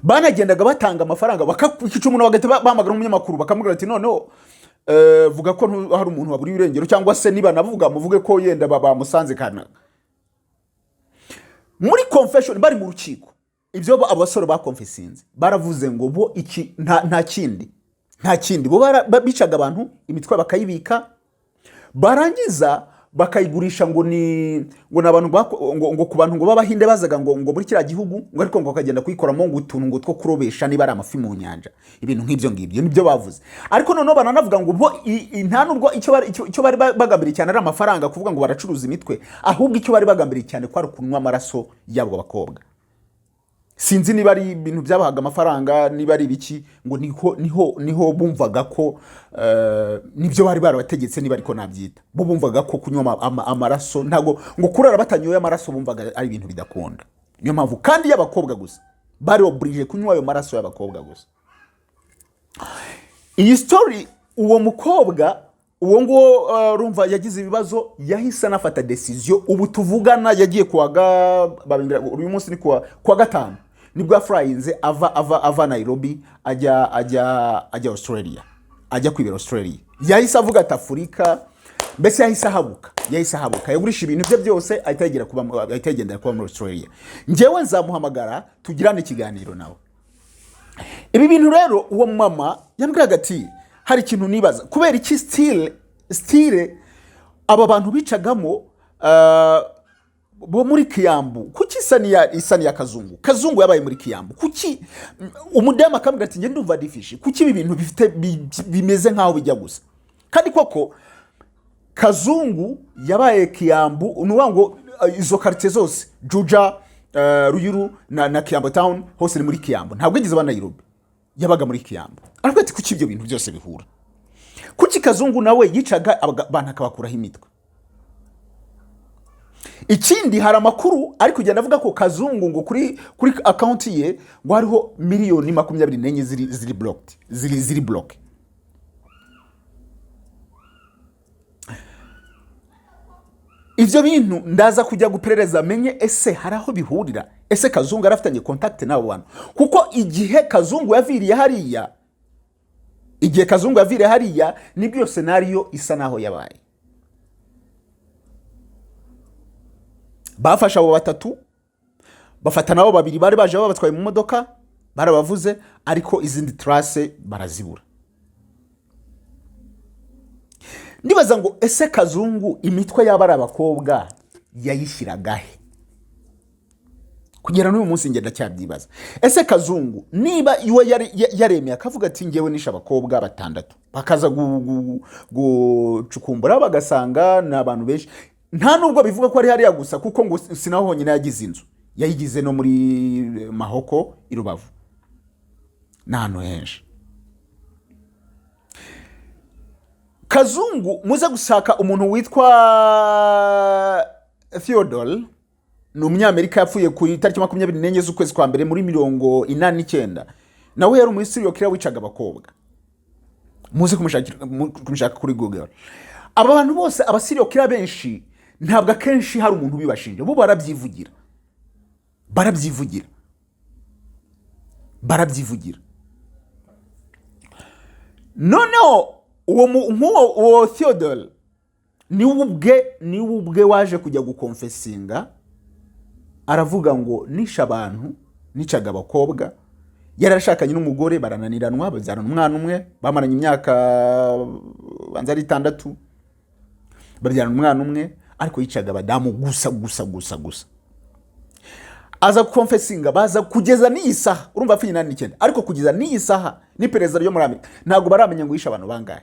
Banagendaga batanga amafaranga, bakakica umuntu, bagahita bahamagara umunyamakuru, bakamubwira ati: "Noneho vuga ko hari umuntu waburiye irengero, cyangwa se niba navuga muvuge ko yenda bamusanze kanaka." Muri confession bari mu rukiko, ibyo abo basore bakonfesinze, baravuze ngo bo iki nta kindi, nta kindi, bo bicaga abantu, imitwe bakayibika, barangiza bakayigurisha, ngo ni abantu ngo ku bantu ngo b'Abahinde bazaga ngo muri kiriya gihugu, ngo ariko ngo bakagenda kuyikoramo ngo utuntu ngo two kurobesha, niba ari amafi mu nyanja, ibintu nk'ibyo ngibyo nibyo bavuze. Ariko noneho baranavuga ngo bo nta nubwo icyo bari bagambiriye cyane ari amafaranga, kuvuga ngo baracuruza imitwe, ahubwo icyo bari bagambiriye cyane ko ari ukunywa amaraso y'abo bakobwa. Sinzi niba ari ibintu byabahaga amafaranga, niba ari ibiki, ngo niho bumvaga ko nibyo bari barabategetse, niba ariko nabyita. Bo bumvaga ko kunywa amaraso, ntabwo ngo kurara batanyoye amaraso bumvaga ari ibintu bidakunda. Niyo mpamvu kandi y'abakobwa gusa bari obligé kunywa ayo maraso y'abakobwa gusa. Iyi story, uwo mukobwa, uwo nguwo, urumva yagize ibibazo, yahise anafata decision. Ubu tuvugana yagiye kuwa uyu munsi ni kuwa gatanu, nibwo yafurayinze ava Nairobi ajya Australia, ajya kwibera Australia. Yahise avuga ati Afurika, mbese yahise ahabuka, yagurisha ibintu bye byose, ahita yigendera kuba muri Australia. Njyewe nzamuhamagara tugirane ikiganiro nawe. Ibi bintu rero, uwo mama yambwiraga ati: "Hari ikintu nibaza, kubera iki still aba bantu bicagamo bo muri Kiyambu, kuki isa n'iya Kazungu? Kazungu yabaye muri Kiyambu, kuki?" Umudamu akambwira ati: "Njye ndumva difishi, kuki ibi bintu bifite bimeze nk'aho bijya gusa?" Kandi koko Kazungu yabaye Kiyambu. Ni ukuvuga ngo izo quartier zose, Juja, Ruiru na Kiyambu town, hose ni muri Kiyambu. Ntabwo yigeze aba Nairobi, yabaga muri Kiyambu. Aravuga ati: "Kuki ibyo bintu byose bihura? Kuki Kazungu nawe yicaga abantu akabakuraho imitwe?" Ikindi, hari amakuru ari kugenda avuga ko Kazungu ngo kuri account ye ngo hariho miliyoni 24 ziri blocked, ziri block. Ibyo bintu ndaza kujya guperereza menye ese hari aho bihurira, ese Kazungu yarafitanye contact n'abo bantu? Kuko igihe Kazungu yaviriye hariya, nibwo iyo scenario isa naho yabaye. Bafashe abo batatu, bafata nabo babiri bari baje babatwaye mu modoka, barabavuze, ariko izindi trace barazibura. Ndibaza ngo ese Kazungu imitwe y'aba ari abakobwa yayishyiraga he? Kugera n'uyu munsi ngenda cyabyibaza. Ese Kazungu niba iwe yari yaremeye akavuga ati: "Ngewe nishe abakobwa batandatu," bakaza gucukumbura bagasanga ni abantu benshi. Nta nubwo bivuga ko ari hariya gusa, kuko ngo si naho honyine yagize inzu, yayigize no muri Mahoko i Rubavu n'ahantu henshi. Kazungu, muze gushaka umuntu witwa Theodore, ni Umunyamerika, yapfuye ku itariki 24 z'ukwezi kwa mbere muri 89. Nawe yari umu serial killer wicaga abakobwa. Muze kumushaka kuri Google. Aba bantu bose, aba serial killer benshi, ntabwo akenshi hari umuntu ubibashinja, bo barabyivugira, barabyivugira, barabyivugira. Noneho uwo nk'uwo uwo Theodore niwe ubwe waje kujya gukonfesinga, aravuga ngo nishe abantu, nicaga abakobwa. Yarashakanye n'umugore barananiranwa, babyarana umwana umwe, bamaranye imyaka banza ari 6, babyarana umwana umwe, ariko yicaga abadamu gusa gusa gusa gusa. Aza gukonfesinga, baza kugeza n'iyi saha, urumva apfuye 89, ariko kugeza n'iyi saha n'iperereza ryo muri Amerika ntabwo baramenya ngo yishe abantu bangahe.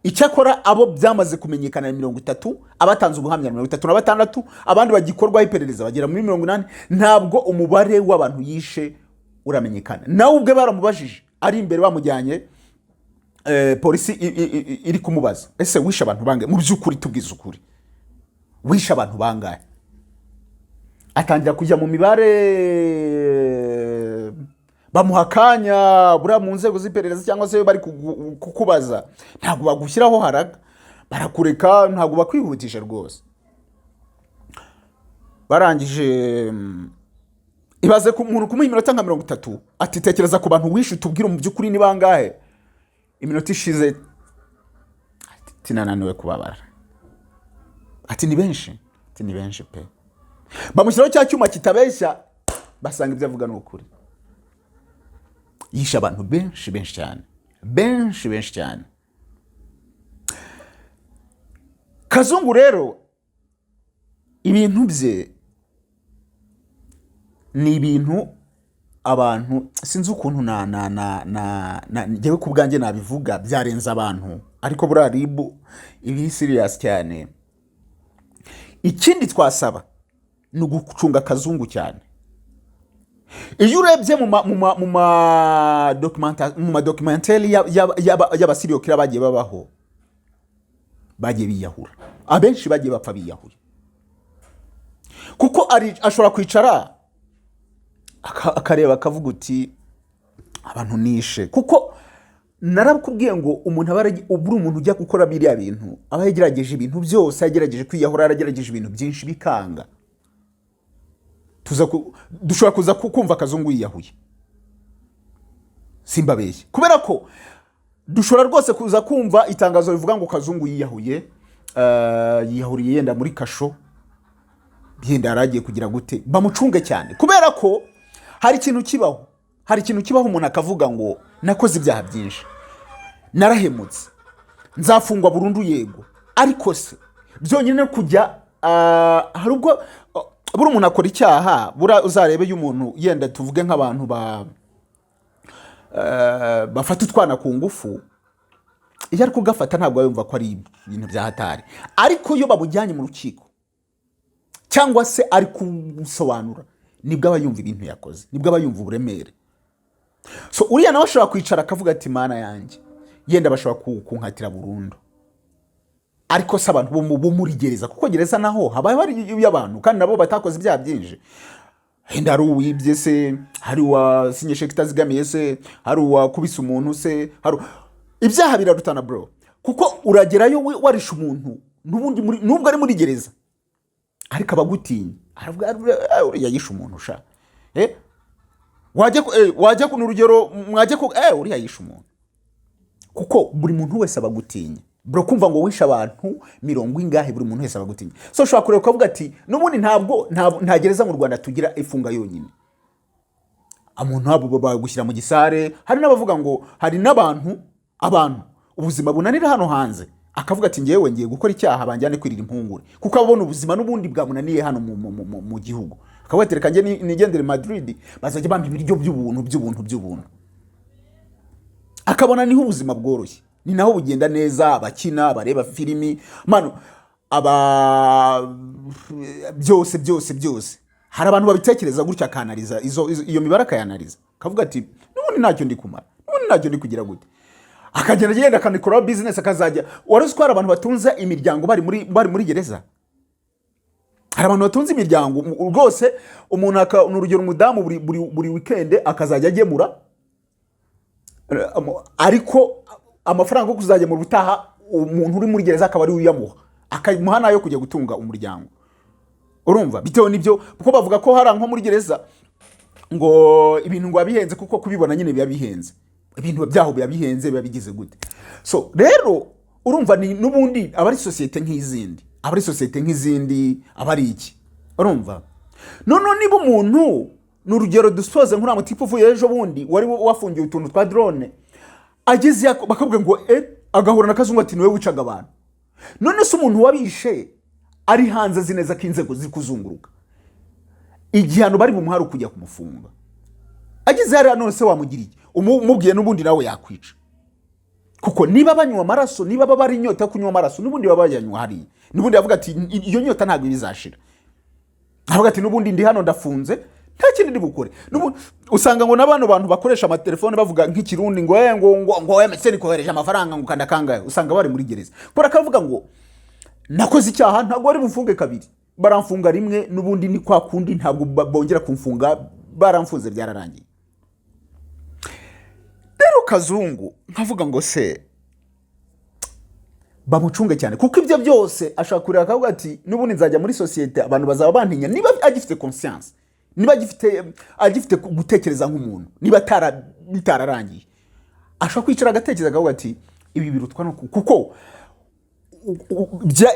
Icyakora abo byamaze kumenyekana ni 30, abatanze ubuhamya 36, abandi bagikorwaho iperereza bagera muri 80. Ntabwo umubare w'abantu yishe uramenyekana. Nawe ubwe baramubajije ari imbere, bamujyanye, polisi iri kumubaza: "Ese wishe abantu bangahe? Mu by'ukuri tubwize ukuri, wishe abantu bangahe?" Atangira kujya mu mibare. Bamuha akanya. Buriya mu nzego z'iperereza cyangwa se bari kukubaza, ntabwo bagushyiraho haraka, barakureka, ntabwo bakwihutisha rwose. Barangije, ibaze ku muntu kumuha iminota nka 30, ati: "Tekereza ku bantu wishe, utubwire mu by'ukuri ni bangahe." Iminota ishize, ati: "Nananiwe kubabara." Ati: "Ni benshi." Ati: "Ni benshi pe." Bamushyiraho cya cyuma kitabeshya, basanga ibyo avuga ni ukuri. Yishe abantu benshi, benshi cyane, benshi, benshi cyane. Kazungu rero, ibintu bye ni ibintu abantu, sinzi ukuntu na njyewe ku bwanjye nabivuga, byarenze abantu. Ariko buriya RIB iba serious cyane. Ikindi twasaba ni ugucunga Kazungu cyane. Iyo urebye mu ma documentary y'aba serial killer bagiye babaho, bagiye biyahura, abenshi bagiye bapfa biyahuye, kuko ashobora kwicara akareba, akavuga uti: "Abantu nishe." Kuko narakubwiye ngo umuntu aba ubura, umuntu ujya gukora biriya bintu aba yagerageje ibintu byose, yagerageje kwiyahura, yaragerageje ibintu byinshi bikanga. Dushobora kuza kumva Kazungu yiyahuye, simbabeshye, kubera ko dushobora rwose kuza kumva itangazo rivuga ngo Kazungu yiyahuye, yiyahuriye yenda muri kasho, yenda yari agiye kugira gute. Bamucunge cyane, kubera ko hari ikintu kibaho, hari ikintu kibaho, umuntu akavuga ngo: "Nakoze ibyaha byinshi, narahemutse, nzafungwa burundu." Yego, ariko se byonyine kujya, hari ubwo buri umuntu akora icyaha. Buriya uzarebe iyo umuntu, yenda tuvuge nk'abantu bafata utwana ku ngufu, iyo ari kugafata ntabwo aba yumva ko ari ibintu bya hatari, ariko iyo bamujyanye mu rukiko cyangwa se ari kusobanura, nibwo aba yumva ibintu yakoze, nibwo aba yumva uburemere. So uriya nawe ashobora kwicara akavuga ati: "Mana yanjye, yenda bashobora kunkatira burundu, ariko se abantu bo muri gereza?" Kuko gereza naho haba hari abantu kandi nabo batakoze ibyaha byinshi. Wenda hari uwibye se, hari uwasinye sheke itazigamiye se, hari uwakubise umuntu se, hari ibyaha birarutana, bro. Kuko uragerayo warishe umuntu, n'ubundi nubwo ari muri gereza ariko abagutinya, aravuga: "Ah, uriya yishe umuntu sha." Wajya ku ni urugero, mwajya ku uriya yishe umuntu, kuko buri muntu wese aba agutinya, bro. Kumva ngo wishe abantu mirongo ingahe, buri muntu wese aba agutinya. So ushobora kureba ukavuga ati: "N'ubundi ntabwo nta gereza mu Rwanda tugira ifunga yonyine." Umuntu abo bagushyira mu gisare. Hari n'abavuga ngo hari n'abantu, abantu ubuzima bunanira hano hanze, akavuga ati: "Ngewe ngiye gukora icyaha banjyane kwirira impungure," kuko abona ubuzima n'ubundi bwamunaniye hano mu gihugu. Akavuga ati: "Reka njye nigendere Madrid, bazajya bampa ibiryo by'ubuntu, by'ubuntu, by'ubuntu." Akabona niho ubuzima bworoshye, ni naho bugenda neza, abakina, abareba filimi mano, aba byose, byose, byose. Hari abantu babitekereza gutya, akanariza iyo mibare, akayanariza, akavuga ati: "N'ubundi ntacyo ndi kumara, n'ubundi ntacyo ndi kugira gute." Akagenda agenda akanikoraho business, akazajya. Wari uzi ko hari abantu batunze imiryango bari muri gereza? Hari abantu batunze imiryango rwose. Umuntu ni urugero, umudamu buri weekend akazajya agemura, ariko amafaranga yo kuzajya mu butaha, umuntu uri muri gereza akaba ari we uyamuha, akamuha n'ayo kujya gutunga umuryango. Urumva, bitewe n'ibyo, kuko bavuga ko hari nko muri gereza ngo ibintu ngo biba bihenze, kuko kubibona nyine biba bihenze, ibintu byaho biba bihenze, biba bigize gute. So rero urumva ni n'ubundi aba ari sosiyete nk'izindi, aba ari sosiyete nk'izindi, aba ari iki. Urumva noneho niba umuntu, ni urugero dusoze, nk'uriya mutipe uvuye ejo bundi wari wafungiwe utuntu twa drone, ageze bakabwira ngo agahura na Kazungu, ati: "Niwe wicaga abantu." None se umuntu wabishe ari hanze, azi neza ko inzego ziri kuzunguruka, igihano bari bumuhare ukujya kumufunga, ageze hariya none se wamugira iki? Umubwiye n'ubundi nawe yakwica, kuko niba banywa amaraso, niba baba ari inyota yo kunywa amaraso, n'ubundi baba bayanywa hariya. N'ubundi yavuga ati: "Iyo nyota ntabwo izashira." Aravuga ati: "N'ubundi ndi hano ndafunze, nta kindi ndi bukore." Usanga ngo na bano bantu bakoresha amatelefone bavuga nk'ikirundi ngo ngo MTN kohereje amafaranga, ngo kanda kangahe, usanga bari muri gereza, kubera ko avuga ngo: "Nakoze icyaha, ntabwo bari bumfunge kabiri, baramfunga rimwe, n'ubundi ni kwa kundi, ntabwo bongera kumfunga, baramfunze byararangiye." Kazungu nkavuga ngo se bamucunge cyane, kuko ibyo byose ashobora kureba akavuga ati: "N'ubundi nzajya muri sosiyete, abantu bazaba bantinya." Niba agifite conscience, niba agifite gutekereza nk'umuntu, niba bitararangiye, ashobora kwicara agatekereza akavuga ati: "Ibi birutwa no kuko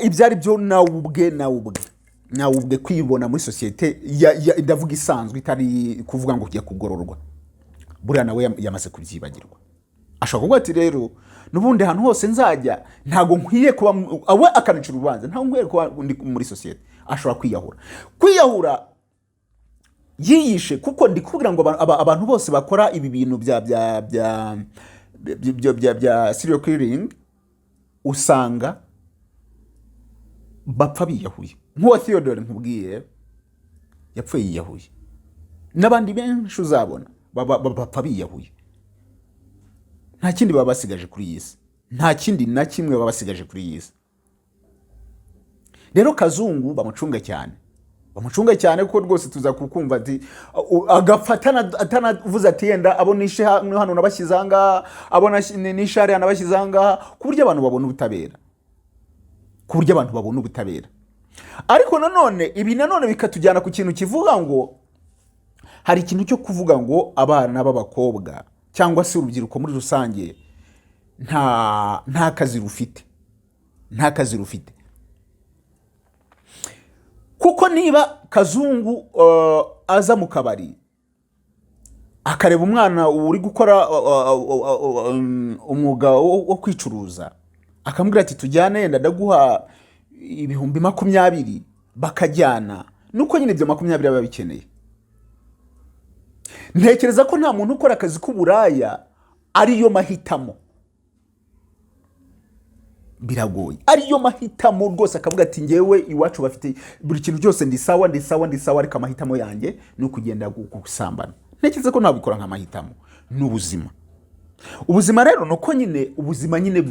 ibyo ari byo." Nawe ubwe kwibona muri sosiyete ndavuga isanzwe, itari kuvuga ngo kujya kugororwa, buriya nawe yamaze kubyibagirwa. Ashobora kuvuga ati: "Rero n'ubundi ahantu hose nzajya ntabwo nkwiye kuba we akanicira urubanza, ntabwo nkwiye kuba ndi muri sosiyete." Ashobora kwiyahura. Kwiyahura yiyishe, kuko ndi kubwira ngo abantu bose bakora ibi bintu bya serial killing usanga bapfa biyahuye. Nk'uwa Theodore nkubwiye yapfuye yiyahuye, n'abandi benshi uzabona bapfa biyahuye. Nta kindi baba basigaje kuri iyi si, nta kindi na kimwe baba basigaje kuri iyi si. Rero Kazungu bamucunge cyane, bamucunge cyane, kuko rwose tuza kukumva ati agapfa atanavuze ati: "Yenda abo nishe hano nabashyize ahangaha, abo nishe hariya nabashyize ahangaha," ku buryo abantu babona ubutabera, ku buryo abantu babona ubutabera. Ariko nanone ibi nanone bikatujyana ku kintu kivuga ngo hari ikintu cyo kuvuga ngo abana b'abakobwa cyangwa se urubyiruko muri rusange nta kazi rufite, nta kazi rufite. Kuko niba Kazungu aza mu kabari akareba umwana uri gukora umwuga wo kwicuruza, akamubwira ati: "Tujyane, yenda ndaguha 20,000," bakajyana, nuko nyine ibyo 20 aba bikeneye. Ntekereza ko nta muntu ukora akazi k'uburaya ariyo mahitamo. Biragoye ariyo mahitamo rwose, akavuga ati: "Ngewe iwacu bafite buri kintu cyose, ndi sawa, ndi sawa, ndi sawa, ariko amahitamo yanjye ni ukugenda gusambana." Ntekereza ko ntabikora nk'amahitamo, ni ubuzima. Ubuzima rero ni uko nyine, ubuzima nyine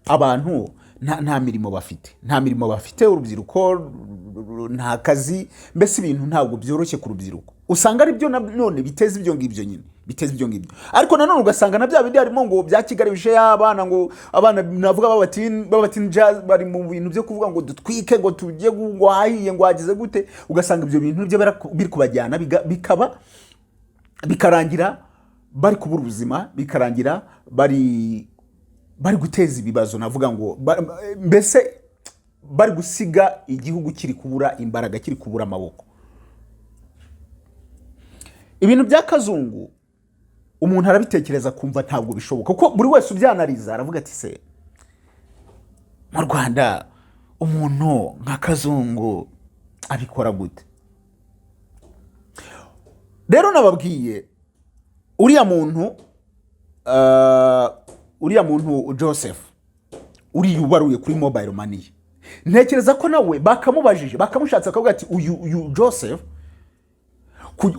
abantu nta mirimo bafite, nta mirimo bafite, urubyiruko nta kazi, mbese ibintu ntabwo byoroshye ku rubyiruko. Usanga ari byo nanone biteza ibyo ngibyo nyine, biteza ibyo ngibyo. Ariko nanone ugasanga na bya bindi harimo ngo bya Kigali bishe abana, ngo abana navuga b'abatinja bari mu bintu byo kuvuga ngo dutwike, ngo tujye ngo hahiye, ngo hagize gute. Ugasanga ibyo bintu byo biri kubajyana, bikaba bikarangira bari kubura ubuzima, bikarangira bari guteza ibibazo, navuga ngo mbese bari gusiga igihugu kiri kubura imbaraga, kiri kubura amaboko. Ibintu bya Kazungu umuntu arabitekereza kumva ntabwo bishoboka, kuko buri wese ubyanariza aravuga ati: "Se mu Rwanda umuntu nka Kazungu abikora gute?" Rero nababwiye uriya muntu Joseph uriya ubaruye kuri mobile money, ntekereza ko nawe bakamubajije, bakamushatse, akavuga ati: Uyu Joseph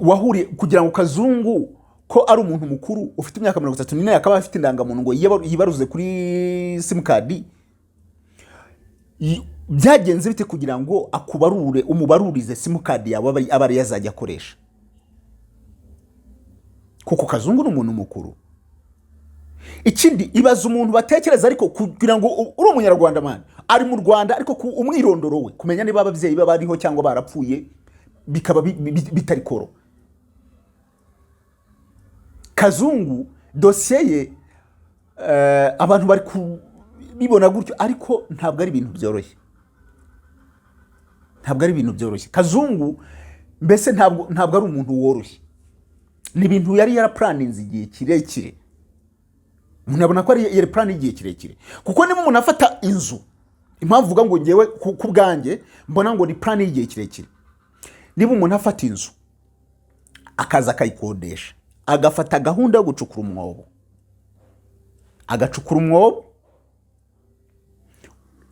wahuriye kugira ngo Kazungu ko ari umuntu mukuru ufite imyaka 34, akaba afite indangamuntu, ngo yibaruze kuri simukadi, byagenze bite kugira ngo akubarure, umubarurize simukadi yawe, abe ariyo azajya akoresha?" Kuko Kazungu ni umuntu mukuru. Ikindi, ibaza umuntu batekereza, ariko kugira ngo uri umunyarwanda man, ari mu Rwanda, ariko ku umwirondoro we, kumenya niba ababyeyi be bariho cyangwa barapfuye, bikaba bitari koro. Kazungu dosiye ye abantu bari kubibona gutyo, ariko ntabwo ari ibintu byoroshye, ntabwo ari ibintu byoroshye. Kazungu mbese ntabwo ari umuntu woroshye, ni ibintu yari yarapuraninze igihe kirekire. Umuntu abona ko ari yari plan y'igihe kirekire, kuko niba umuntu afata inzu, impamvu uvuga ngo ngewe ku bwanjye mbona ngo ni plan y'igihe kirekire, niba umuntu afata inzu akaza akayikodesha, agafata gahunda yo gucukura umwobo, agacukura umwobo,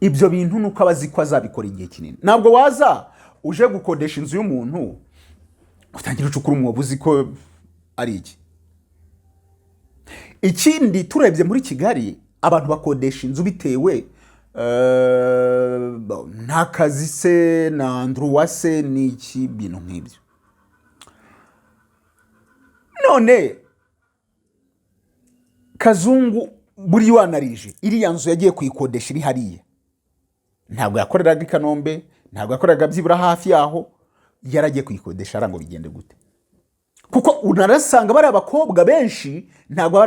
ibyo bintu ni uko aba azi ko azabikora igihe kinini. Ntabwo waza uje gukodesha inzu y'umuntu utangira ucukura umwobo uzi ko ari iki. Ikindi, turebye muri Kigali abantu bakodesha inzu bitewe nta kazi se na nduruwa se n'iki, bintu nk'ibyo. None Kazungu buriya wanarije iriya nzu yagiye kuyikodesha iri hariya, ntabwo yakoreraga i Kanombe, ntabwo yakoreraga byibura hafi yaho, yaragiye kuyikodesha ara ngo bigende gute? Kuko unarasanga bariya bakobwa benshi ntabwo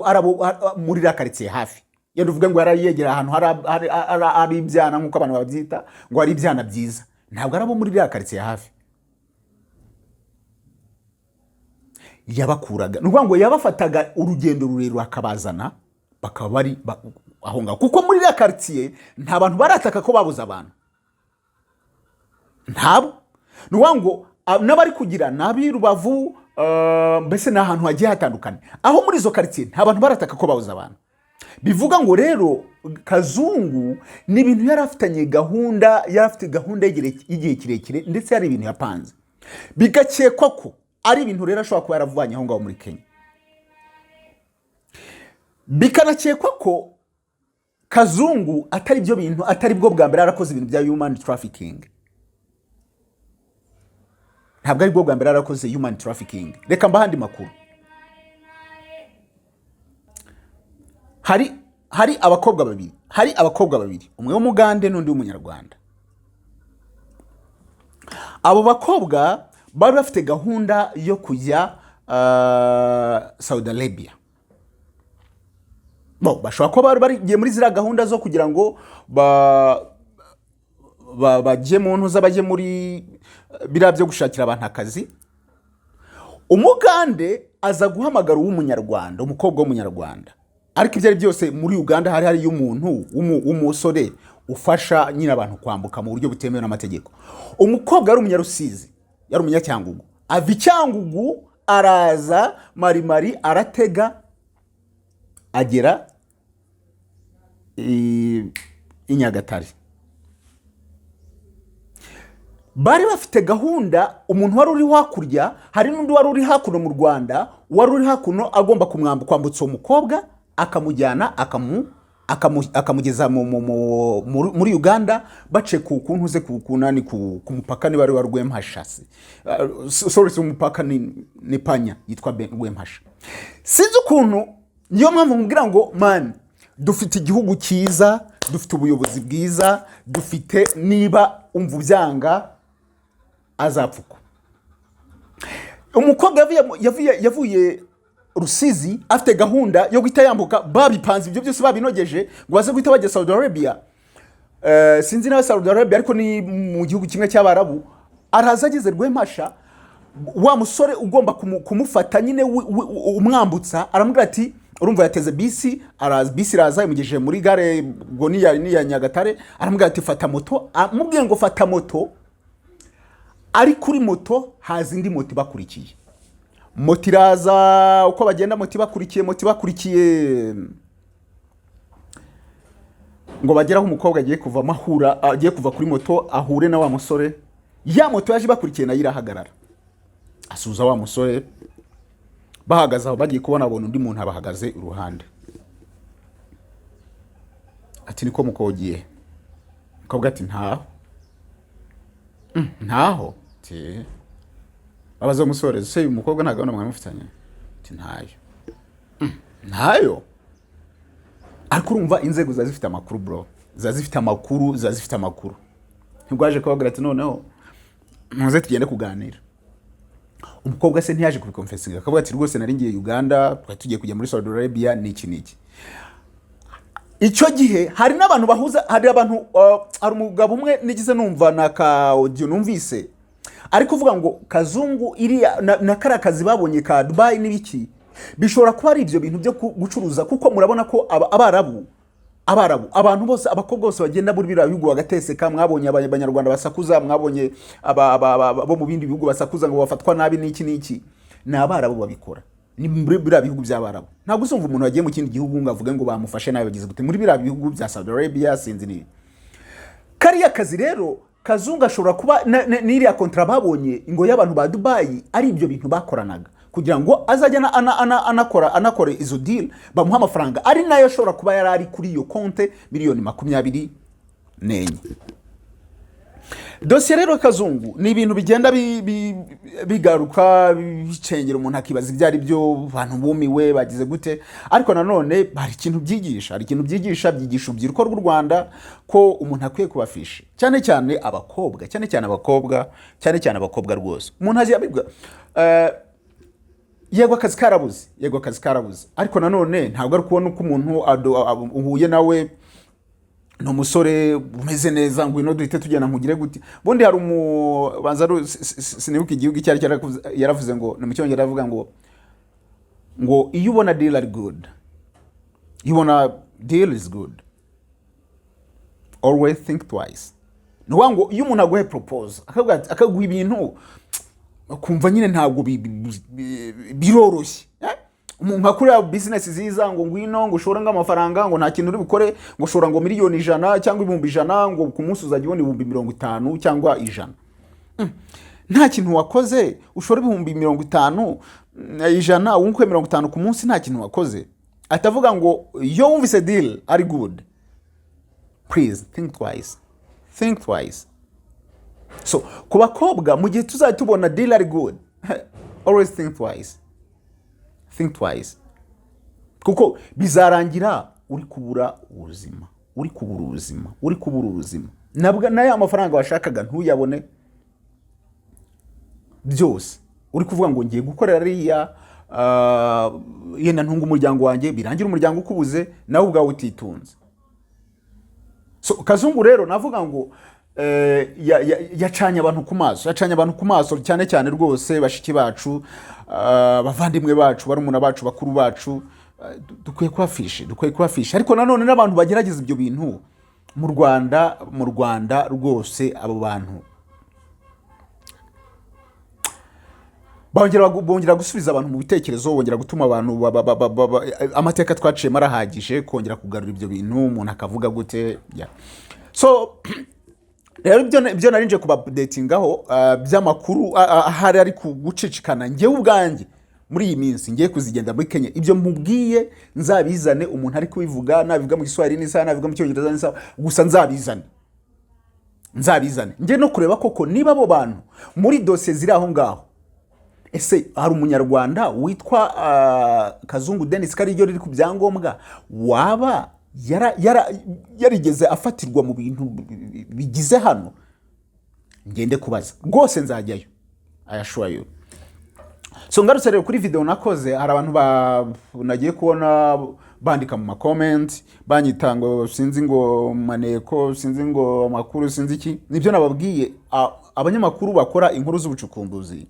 ari abo muri iriya karitsiye hafi. Yenda uvuge ngo yarayegera ahantu hari ibyana, nk'uko abantu babyita ngo hari ibyana byiza, ntabwo ari abo muri iriya karitsiye hafi yabakuraga. Ni ukuvuga ngo yabafataga urugendo rurerure akabazana, bakaba bari aho ngaho, kuko muri iriya karitsiye nta bantu barataka ko babuze abantu, ntabo. Ni ukuvuga ngo n'abari kugira ni ab'i Rubavu, mbese ni ahantu hagiye hatandukanye aho muri izo karitsiye nta bantu barataka ko babuze abantu. Bivuga ngo rero Kazungu ni ibintu yari afitanye gahunda, yari afite gahunda y'igihe kirekire, ndetse yari ibintu yapanze, bigakekwa ko ari ibintu rero ashobora kuba yaravanye aho ngaho muri Kenya. Bikanakekwa ko Kazungu atari byo bintu, atari bwo bwa mbere yarakoze ibintu bya human trafficking. Ntabwo ari bwo bwa mbere yarakoze human trafficking. Reka mbahe andi makuru. Hari abakobwa babiri, umwe w'Umugande n'undi w'Umunyarwanda. Abo bakobwa bari bafite gahunda yo kujya Saudi Arabia. Bo bashobora kuba bari bagiye muri ziriya gahunda zo kugira ngo bajye mu ntuza, bajye muri biriya byo gushakira abantu akazi. Umugande aza guhamagara uw'Umunyarwanda, umukobwa w'Umunyarwanda. Ariko ibyo ari byose muri Uganda hari hariyo umuntu w'umusore ufasha nyine abantu kwambuka mu buryo butemewe n'amategeko. Umukobwa yari Umunyarusizi, yari Umunyacyangugu, ava i Cyangugu araza Marimari, aratega agera i Nyagatare. Bari bafite gahunda, umuntu wari uri hakurya, hari n'undi wari uri hakuno mu Rwanda, wari uri hakuno agomba kwambutsa uwo mukobwa, akamujyana akamugeza muri Uganda, bace ku ntuze ku nani ku mupaka, niba ari wa Rwempasha se. Sorry, si umupaka, ni Panya yitwa Rwempasha. Sinzi ukuntu, niyo mpamvu mubwira ngo man, dufite igihugu cyiza, dufite ubuyobozi bwiza, dufite, niba umva ubyanga azapfukwa. Umukobwa yavuye Rusizi afite gahunda yo guhita yambuka, babipanze ibyo byose, babinogeje ngo baze guhita bajya Saudi Arabia. Sinzi nawe Saudi Arabia, ariko ni mu gihugu kimwe cy'Abarabu. Araza ageze Rwempasha, wa musore ugomba kumufata nyine umwambutsa aramubwira ati, urumva yateze bisi, araza, bisi iraza imugejeje muri gare, ubwo ni iya Nyagatare. Aramubwira ati fata moto. Amubwiye ngo fata moto, ari kuri moto haza indi moto ibakurikiye. Moto iraza, uko bagenda moto ibakurikiye, moto ibakurikiye, ngo bagere aho umukobwa agiye kuvamo, ahura, agiye kuva kuri moto ahure na wa musore. Ya moto yaje ibakurikiye nayo irahagarara, asuhuza wa musore. Bahagaze aho, bagiye kubona abona undi muntu abahagaze iruhande, ati niko mukogiye? Umukobwa ati ntaho. Ntaho ati, babaza umusore, se uyu mukobwa nta gahunda mwari mufitanye? Ati ntayo. Ntayo. Ariko urumva inzego ziba zifite amakuru, bro, ziba zifite amakuru, ziba zifite amakuru. Ntibwaje kubabwira ati noneho muze tugende kuganira. Umukobwa se ntiyaje kubiconfessinga, akavuga ati rwose nari ngiye Uganda, twari tugiye kujya muri Saudi Arabia, n'iki n'iki? Icyo gihe hari n'abantu bahuza, hari abantu, hari umugabo umwe nigize numva na ka audio numvise ari kuvuga ngo Kazungu iriya na kariya kazi babonye ka Dubai n'ibiki, bishobora kuba ari ibyo bintu byo gucuruza, kuko murabona ko Abarabu, abantu bose, abakobwa bose bagenda muri biriya bihugu bagateseka. Mwabonye Abanyarwanda basakuza, mwabonye bo mu bindi bihugu basakuza ngo bafatwa nabi n'iki n'iki. Ni Abarabu babikora, ni muri biriya bihugu by'Abarabu. Ntabwo uzumva umuntu wagiye mu kindi gihugu ngo avuge ngo bamufashe nabi, bagize gute muri biriya bihugu bya Saudi Arabia, sinzi nibi. Kariya kazi rero Kazungu ashobora kuba n'iriya contrat babonye ngo y'abantu ba Dubai ari ibyo bintu bakoranaga, kugira ngo azajya anakora izo deal, bamuha amafaranga, ari nayo ashobora kuba yari ari kuri iyo konte, miliyoni 24. Dosiye rero Kazungu ni ibintu bigenda bigaruka bicengera, umuntu akibaza ibyo ari byo, abantu bumiwe bagize gute. Ariko nanone hari ikintu byigisha, hari ikintu byigisha, byigisha urubyiruko rw'u Rwanda ko umuntu akwiye kuba fishy, cyane cyane abakobwa, cyane cyane abakobwa, cyane cyane abakobwa rwose. Umuntu azi abibwa, yego akazi karabuze, yego akazi karabuze, ariko nanone ntabwo ari ukubona uko umuntu uhuye nawe ni umusore umeze neza, ngwino duhite tugenda nkugire gute. Bundi hari umubanza, sinibuka igihugu icyo ari cyo, yaravuze ngo, ni mu Cyongereza, avuga ngo iyo ubona deal ari good, iyo ubona deal is good, always think twice. Ni ukuvuga ngo iyo umuntu aguhe propose, akavuga akaguha ibintu ukumva nyine ntabwo biroroshye, eh? Umuntu nka kuriya business ziza ngo ngwino, ngo ushore ngo amafaranga, ngo nta kintu uri bukore, ngo ushora ngo 100,000,000 cyangwa 100,000, ngo ku munsi uzajya ubona 50,000 cyangwa 100. Nta kintu wakoze, ushora 50,000, 100, wunguke 50 ku munsi, nta kintu wakoze. Atavuga ngo iyo wumvise deal ari good, please think twice, think twice. So ku bakobwa, mu gihe tuzajya tubona deal ari good, always think twice, think twice, kuko bizarangira uri kubura ubuzima, uri kubura ubuzima, uri kubura ubuzima, nabwo na ya mafaranga washakaga ntuyabone. Byose uri kuvuga ngo ngiye gukorera ariya, yenda ntunga umuryango wanjye, birangira umuryango ukubuze, nawe ubwawe utitunze. So Kazungu rero navuga ngo yacanye abantu ku maso, yacanye abantu ku maso, cyane cyane rwose bashiki bacu, bavandimwe bacu, barumuna bacu, bakuru bacu. Dukwiye kuba fishy, dukwiye kuba fishy. Ariko nanone n'abantu bagerageza ibyo bintu mu Rwanda, mu Rwanda rwose, abo bantu bongera gusubiza abantu mu bitekerezo, bongera gutuma abantu amateka twaciyemo arahagije kongera kugarura ibyo bintu, umuntu akavuga gute, yeah. So rero ibyo nari nje kubaupdatingaho by'amakuru ahari ari gucicikana. Njyewe ubwanjye muri iyi minsi ngiye kuzigenda muri Kenya, ibyo mubwiye nzabizane. Umuntu ari kubivuga, nabivuga mu Giswahili n'isaha, nabivuga mu Cyongereza n'isaha, gusa nzabizane, nzabizane njye no kureba koko niba abo bantu muri dosiye ziri aho ngaho, ese hari Umunyarwanda witwa Kazungu Denis, ko ariryo riri ku byangombwa, waba yarigeze afatirwa mu bintu bigize hano? Ngende kubaza rwose, nzajyayo, I assure you. So ngarutse rero kuri video nakoze, hari abantu nagiye kubona bandika mu ma comment, banyita ngo sinzi, ngo maneko, sinzi ngo amakuru, sinzi iki. Nibyo nababwiye, abanyamakuru bakora inkuru z'ubucukumbuzi,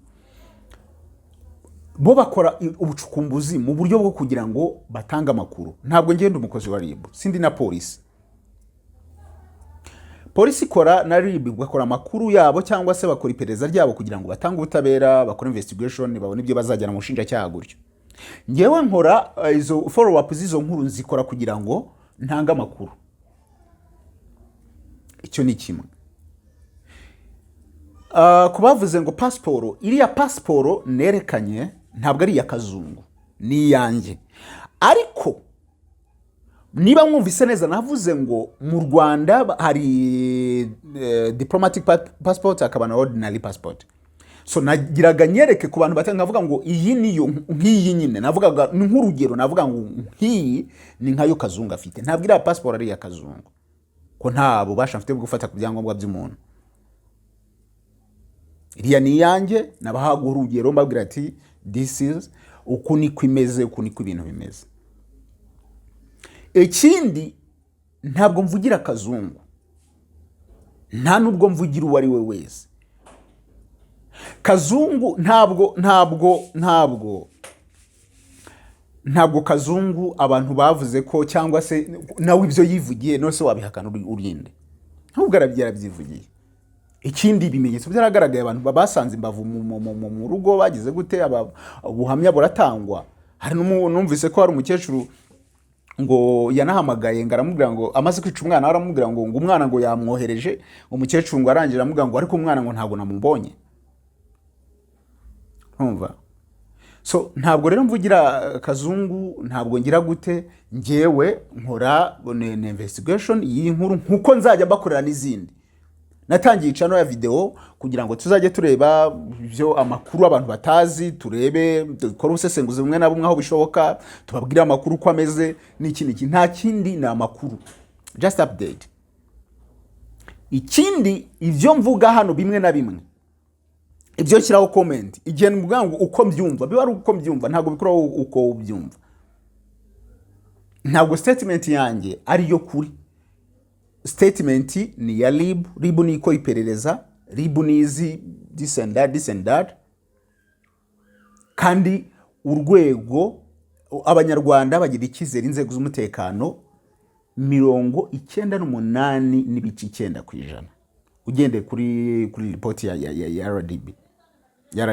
bo bakora ubucukumbuzi mu buryo bwo kugira ngo batange amakuru. Ntabwo ngenda umukozi wa RIB, sindi na polisi. Polisi ikora na RIB bakora amakuru yabo cyangwa se bakora iperereza ryabo kugira ngo batange ubutabera, bakore investigation, babone ibyo bazajyana mu bushinjacyaha gutyo. Ngewe nkora izo follow up z'izo nkuru, nzikora kugira ngo ntange amakuru. Icyo ni kimwe. Ku bavuze ngo pasiporo, iriya pasiporo nerekanye ntabwo ari iya Kazungu, ni iyanjye. Ariko niba mwumvise neza, navuze ngo mu Rwanda hari diplomatic passport, hakaba na ordinary passport. So nagiraga nyereke ku bantu batanga, nkavuga ngo iyi niyo, nk'iyi nyine navugaga ni nk'urugero, navuga ngo nk'iyi ni nkayo Kazungu afite. Ntabwo iriya pasiporo ari iya Kazungu, ko nta bubasha mfite bwo gufata ku byangombwa by'umuntu. Iriya ni iyanjye. Nabahaga urugero, mbabwira ati this is, uku niko imeze, uku niko ibintu bimeze. Ikindi, ntabwo mvugira Kazungu, nta nubwo mvugira uwo ari we wese. Kazungu ntabwo Kazungu abantu bavuze ko, cyangwa se nawe ibyo yivugiye, none se wabihakana urinde? Nubwo yarabyivugiye. Ikindi, ibimenyetso byaragaragaye, abantu basanze imbavu mu rugo, bagize gute, ubuhamya buratangwa. Hari numvise ko hari umukecuru ngo yanahamagaye, ngo aramubwira ngo amaze kwica umwana we, aramubwira ngo umwana ngo yamwohereje. Umukecuru ngo arangira aramubwira ngo ariko umwana ngo ntabwo namubonye. Ntumva? So ntabwo rero mvugira Kazungu, ntabwo ngira gute. Ngewe nkora ni investigation y'iyi nkuru nkuko nzajya mbakorera n'izindi. Natangiye channel ya video kugira ngo tuzajye tureba ibyo amakuru abantu batazi, turebe, dukore ubusesenguzi bumwe na bumwe aho bishoboka, tubabwire amakuru uko ameze n'iki n'iki. Nta kindi, ni amakuru, just update. Ikindi, ibyo mvuga hano bimwe na bimwe, ibyo nshyiraho comment, igihe mvuga ngo uko mbyumva, biba ari uko mbyumva, ntabwo bikuraho uko ubyumva. Ntabwo statement yanjye ari yo kuri. Statement ni iya RIB. RIB ni ikora iperereza, RIB ni izi this and that, this and that. Kandi urwego, Abanyarwanda bagira icyizere inzego z'umutekano 98.9%, ugendeye kuri ripoti ya RDB, ya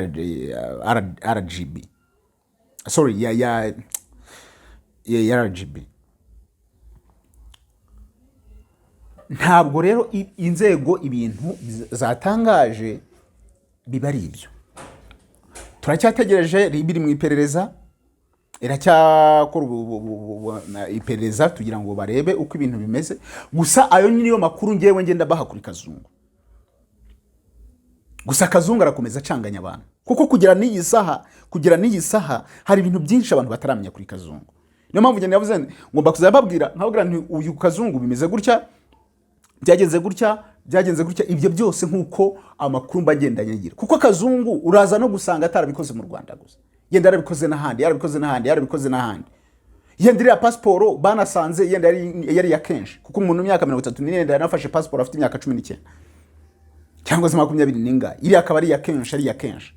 RGB, sorry, ya RGB. Ntabwo rero inzego ibintu zatangaje biba ari ibyo. Turacyategereje, RIB iri mu iperereza, iracyakora iperereza tugira ngo barebe uko ibintu bimeze. Gusa ayo niyo makuru ngewe ngenda baha kuri Kazungu. Gusa Kazungu arakomeza acanganya abantu, kuko kugera n'iyi saha hari ibintu byinshi abantu bataramenya kuri Kazungu. Niyo mpamvu ngenda yavuze nti, ngomba kuzajya babwira, nkababwira nti uyu Kazungu bimeze gutya, byagenze gutya, byagenze gutya. Ibyo byose nk'uko amakuru mba ngenda nyagira, kuko Kazungu uraza no gusanga atarabikoze mu Rwanda gusa, yenda yarabikoze n'ahandi, yarabikoze n'ahandi, yarabikoze n'ahandi. Yenda iriya pasiporo banasanze yenda yari iya kenshi, kuko umuntu w'imyaka 34 yanafashe pasiporo afite imyaka 19 cyangwa se 20 n'ingahe, iriya akaba ari iya kenshi, ari iya kenshi.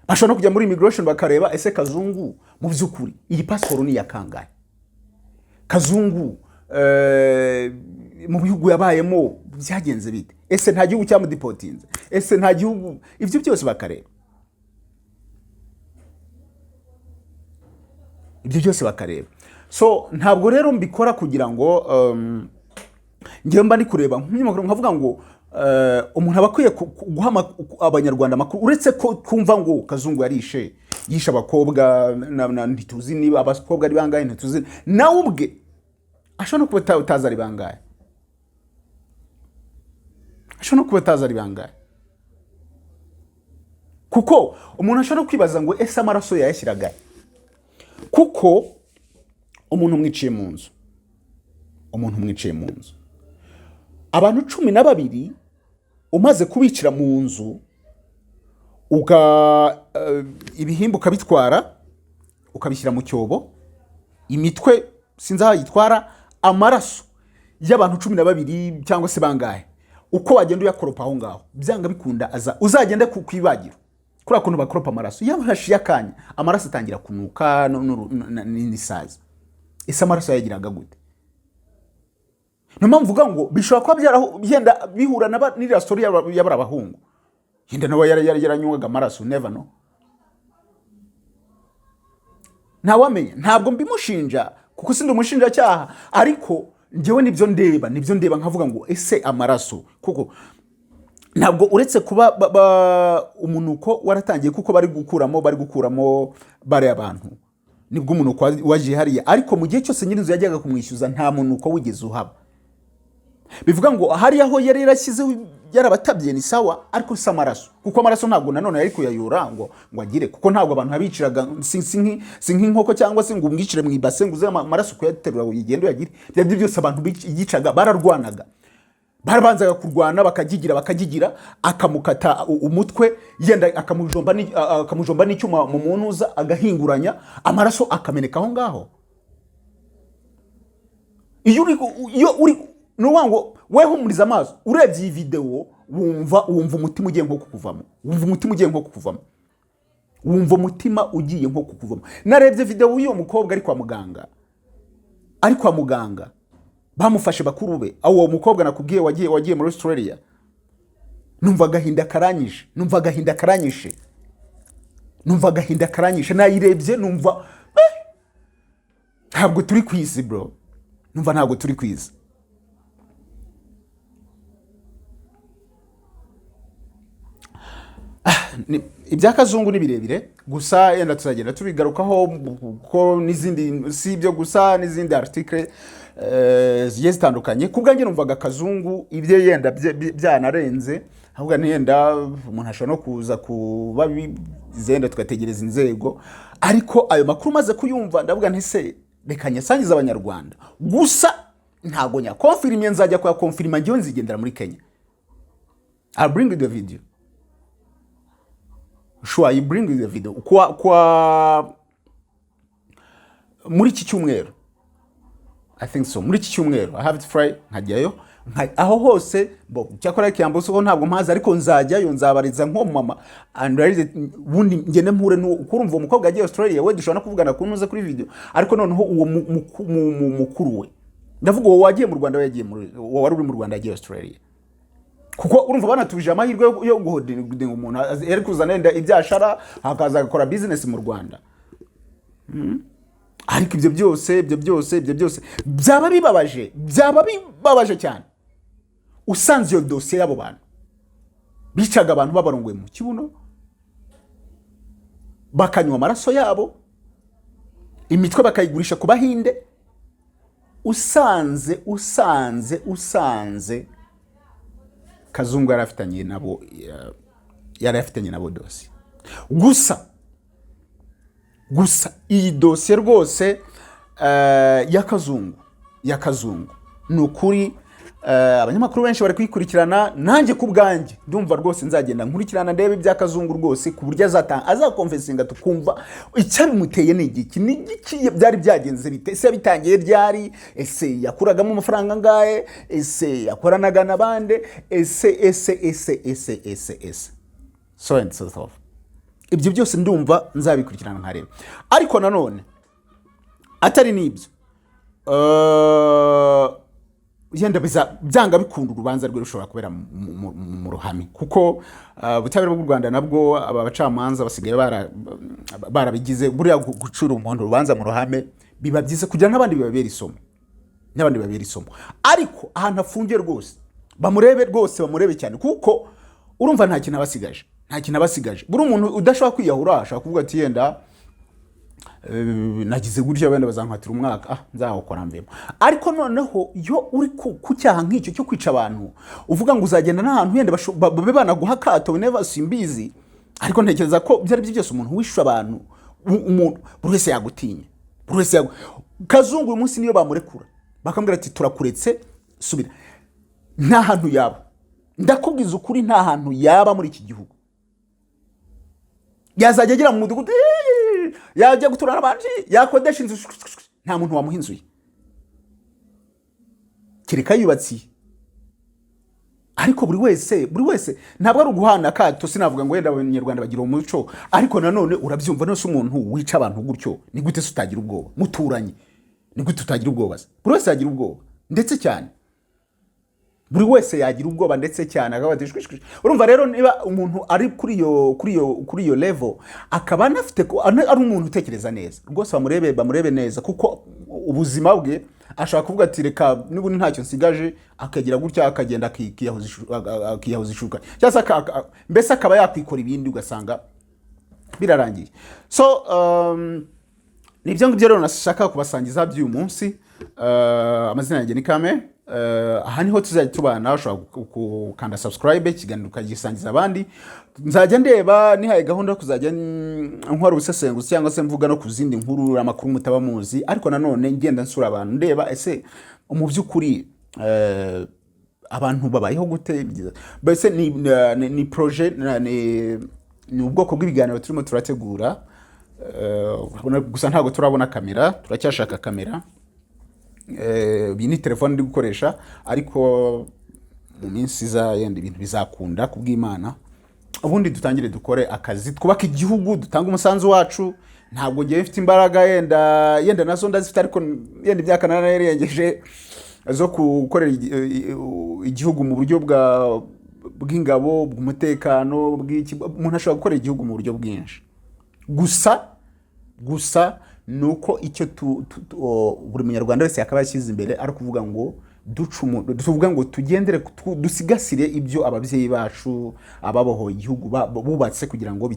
Bashobora no kujya muri immigration bakareba: ese Kazungu mu by'ukuri iyi pasiporo ni iya kangahe? Kazungu mu bihugu yabayemo byagenze bite? Ese nta gihugu cyamudeportinze? Ese nta gihugu? Ibyo byose bakareba, ibyo byose bakareba. So ntabwo rero mbikora kugira ngo ngewe mba ndi kureba nk'umunyamakuru nkavuga ngo umuntu aba akwiye guha Abanyarwanda amakuru. Uretse ko twumva ngo Kazungu yarishe, yishe abakobwa, ntituzi niba abakobwa ari bangahe, ntituzi nawe ubwe ashobora no kuba utazi ari bangahe, ashobora no kuba atazi ari bangahe, kuko umuntu ashobora no kwibaza ngo ese amaraso yayashyiraga he? Kuko umuntu umwiciye mu nzu, umuntu umwiciye mu nzu abantu 12, umaze kubicira mu nzu, ibihimba ukabitwara ukabishyira mu cyobo, imitwe sinzi aho ayitwara, amaraso y'abantu 12 cyangwa se bangahe, uko wagenda uyakoropa aho ngaho, byanga bikunda aza uzagende ku ibagiro, kuriya kuntu bakoropa amaraso, iyo hashiye akanya amaraso atangira kunuka n'isazi. Ese amaraso yayagiraga gute? Niyo mpamvu mvuga ngo bishobora kuba byenda bihura n'iriya story y'abari abahungu, yenda nawe yaranywaga amaraso, never know, ntawamenya. Ntabwo mbimushinja kuko sindi umushinjacyaha, ariko njyewe nibyo ndeba nkavuga ngo ese amaraso, kuko ntabwo uretse kuba umunuko waratangiye, kuko bari gukuramo bariya bantu, nibwo umunuko waje hariya. Ariko mu gihe cyose nyir'inzu yajyaga kumwishyuza nta munuko wigeze uhaba. Bivuga ngo hariya aho yari yarashyizeho yarabatabye ni sawa, ariko si amaraso, kuko amaraso ntabwo nanone yari kuyayora ngo agire, kuko ntabwo abantu babiciraga si nk'inkoko cyangwa se ngo umwicire mu ibase ngo uze amaraso kuyaterura uyigende uyagire. Ibyo ari byo byose abantu yicaga bararwanaga, barabanzaga kurwana, bakagigira akamukata umutwe, yenda akamujomba n'icyuma mu muntuza, agahinguranya amaraso akameneka aho ngaho. Iyo uri ni ukuvuga ngo wehumuriza amaso urebye iyi videwo, wumva umutima ugiye nko kukuvamo, wumva umutima ugiye nko kukuvamo, wumva umutima ugiye nko kukuvamo. Narebye videwo y'uwo mukobwa ari kwa muganga, ari kwa muganga bamufashe bakuru be, aho uwo mukobwa nakubwiye wagiye muri Australia. Numva agahinda karanyishe, numva agahinda karanyishe, numva agahinda karanyishe. Nayirebye numva ntabwo turi ku isi bro, numva ntabwo turi ku isi. Ibya Kazungu ni birebire, gusa yenda tuzagenda tubigarukaho, kuko n'izindi, si ibyo gusa, n'izindi article zigiye zitandukanye. Ku bwanjye numvaga Kazungu ibye yenda byanarenze, ahubwo yenda umuntu ashobora no kuza kuba zenda, tugategereza inzego. Ariko ayo makuru maze kuyumva, ndavuga nti: "Se reka nyasangize Abanyarwanda." Gusa ntabwo nyakonfirimye, nzajya kuyakonfirima ngewe nzigendera muri Kenya. I'll bring you the video. Sure, you bring you the video kwa muri iki cyumweru, I think so, muri iki cyumweru I have to fly, nkajyayo aho hose bo. Cyakora Kiambu ho ntabwo mpazi, ariko nzajyayo, nzabariza nko mama and ubundi ngende mpure n'uwo. Kurumva uwo mukobwa yagiye Australia, we dushobora no kuvugana kunuze kuri video, ariko noneho uwo mukuru we, ndavuga uwo wagiye mu Rwanda, we yagiye muri, uwo wari uri mu Rwanda yagiye Australia, kuko urumva banatubije amahirwe yo guhodinga umuntu yari kuzana yenda ibyashara, akaza agakora business mu Rwanda. Ariko ibyo byose byaba bibabaje cyane usanze iyo dosiye y'abo bantu bicaga abantu babarongoye mu kibuno, bakanywa amaraso yabo, imitwe bakayigurisha ku Bahinde, usanze Kazungu yari afitanye nabo dosiye. Gusa iyi dosiye rwose ya Kazungu, ni ukuri, abanyamakuru benshi bari kuyikurikirana. Nanjye ku bwanjye ndumva rwose nzagenda nkurikirana, ndebe ibya Kazungu rwose, ku buryo azakonfesinga, tukumva icyabimuteye ni igiki, ni igiki, byari byagenze bite, ese yabitangiye ryari, ese yakuragamo amafaranga angahe, ese yakoranaga na bande, ese ese ese ese ese ese, so and so forth. Ibyo byose ndumva nzabikurikirana nkareba. Ariko nanone atari n'ibyo, yenda byanga bikunda urubanza rwe rushobora kubera mu ruhame, kuko ubutabera bw'u Rwanda nabwo, aba bacamanza basigaye barabigize. Buriya gucura umuntu urubanza mu ruhame biba byiza kugira n'abandi bibabera isomo, ariko ahantu afungiye rwose bamurebe, rwose bamurebe cyane, kuko urumva nta kintu abasigaje, nta kintu abasigaje. Buri umuntu udashobora kwiyahura ashobora kuvuga ati: "Yenda nagize gutya, wenda bazankatira umwaka, nzawukora mvemo." Ariko noneho iyo uri ku cyaha nk'icyo cyo kwica abantu, uvuga ngo uzagenda n'ahantu yenda babe banaguha akato, never, simbizi. Ariko ntekereza ko ibyo ari byo byose, umuntu wishe abantu, umuntu buri wese yagutinya, buri wese Kazungu uyu munsi niyo bamurekura bakamubwira ati: "Turakuretse, subira," nta hantu yaba. Ndakubwiza ukuri, nta hantu yaba muri iki gihugu. Yazajya agera mu mudugudu, yajya gutura n'abandi, yakodesha inzu, nta muntu wamuha inzu ye kereka yubatsiye. Ariko buri wese ntabwo ari uguhana akato, sinavuga ngo wenda Abanyarwanda bagira umuco, ariko nanone urabyumva nose, umuntu wica abantu gutyo, ni gute se utagira ubwoba? Muturanye, ni gute utagira ubwoba se? Buri wese yagira ubwoba ndetse cyane, buri wese yagira ubwoba ndetse cyane, akavuga ati: "Shwi, shwi." Urumva rero, niba umuntu ari kuri iyo level, akaba anafite ari umuntu utekereza neza, rwose bamurebe neza, kuko ubuzima bwe ashobora kuvuga ati: "Reka n'ubundi ntacyo nsigaje," akagira gutya akagenda akiyahuza ishuka, cyangwa se mbese akaba yakwikora ibindi, ugasanga birarangiye. So ni ibyo ngibyo rero nashaka kubasangiza by'uyu munsi. Amazina yanjye ni Kame. Aha niho tuzajya tubana. Ushobora gukanda subscribe, ikiganiro ukagisangiza abandi. Nzajya ndeba, nihaye gahunda yo kuzajya nkora ubusesenguzi cyangwa se mvuga no ku zindi nkuru, amakuru mutaba muzi, ariko nanone ngenda nsura abantu, ndeba ese mu by'ukuri abantu babayeho gute. Mbese ni projet, ni ubwoko bw'ibiganiro turimo turategura. Gusa ntabwo turabona kamera, turacyashaka kamera. Iyi ni telefone ndi gukoresha, ariko mu minsi iza yenda ibintu bizakunda kubw'Imana, ubundi dutangire dukore akazi, twubake igihugu, dutange umusanzu wacu. Ntabwo ngewe mfite imbaraga, yenda nazo ndazifite, ariko yenda imyaka nararengeje zo gukorera igihugu mu buryo bw'ingabo, bw'umutekano, bw'iki. Umuntu ashobora gukorera igihugu mu buryo bwinshi. Gusa ni uko icyo buri Munyarwanda wese yakaba yashyize imbere ari ukuvuga ngo Tuvuga ngo tugendere dusigasire ibyo ababyeyi bacu ababohoye igihugu bubatse kugira ngo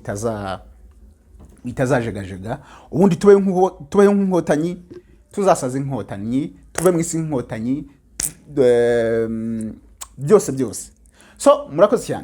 bitazajegajega. Ubundi tubeho nk'inkotanyi, tuzasaza inkotanyi, tuve mu isi nk'inkotanyi, byose byose. So murakoze cyane.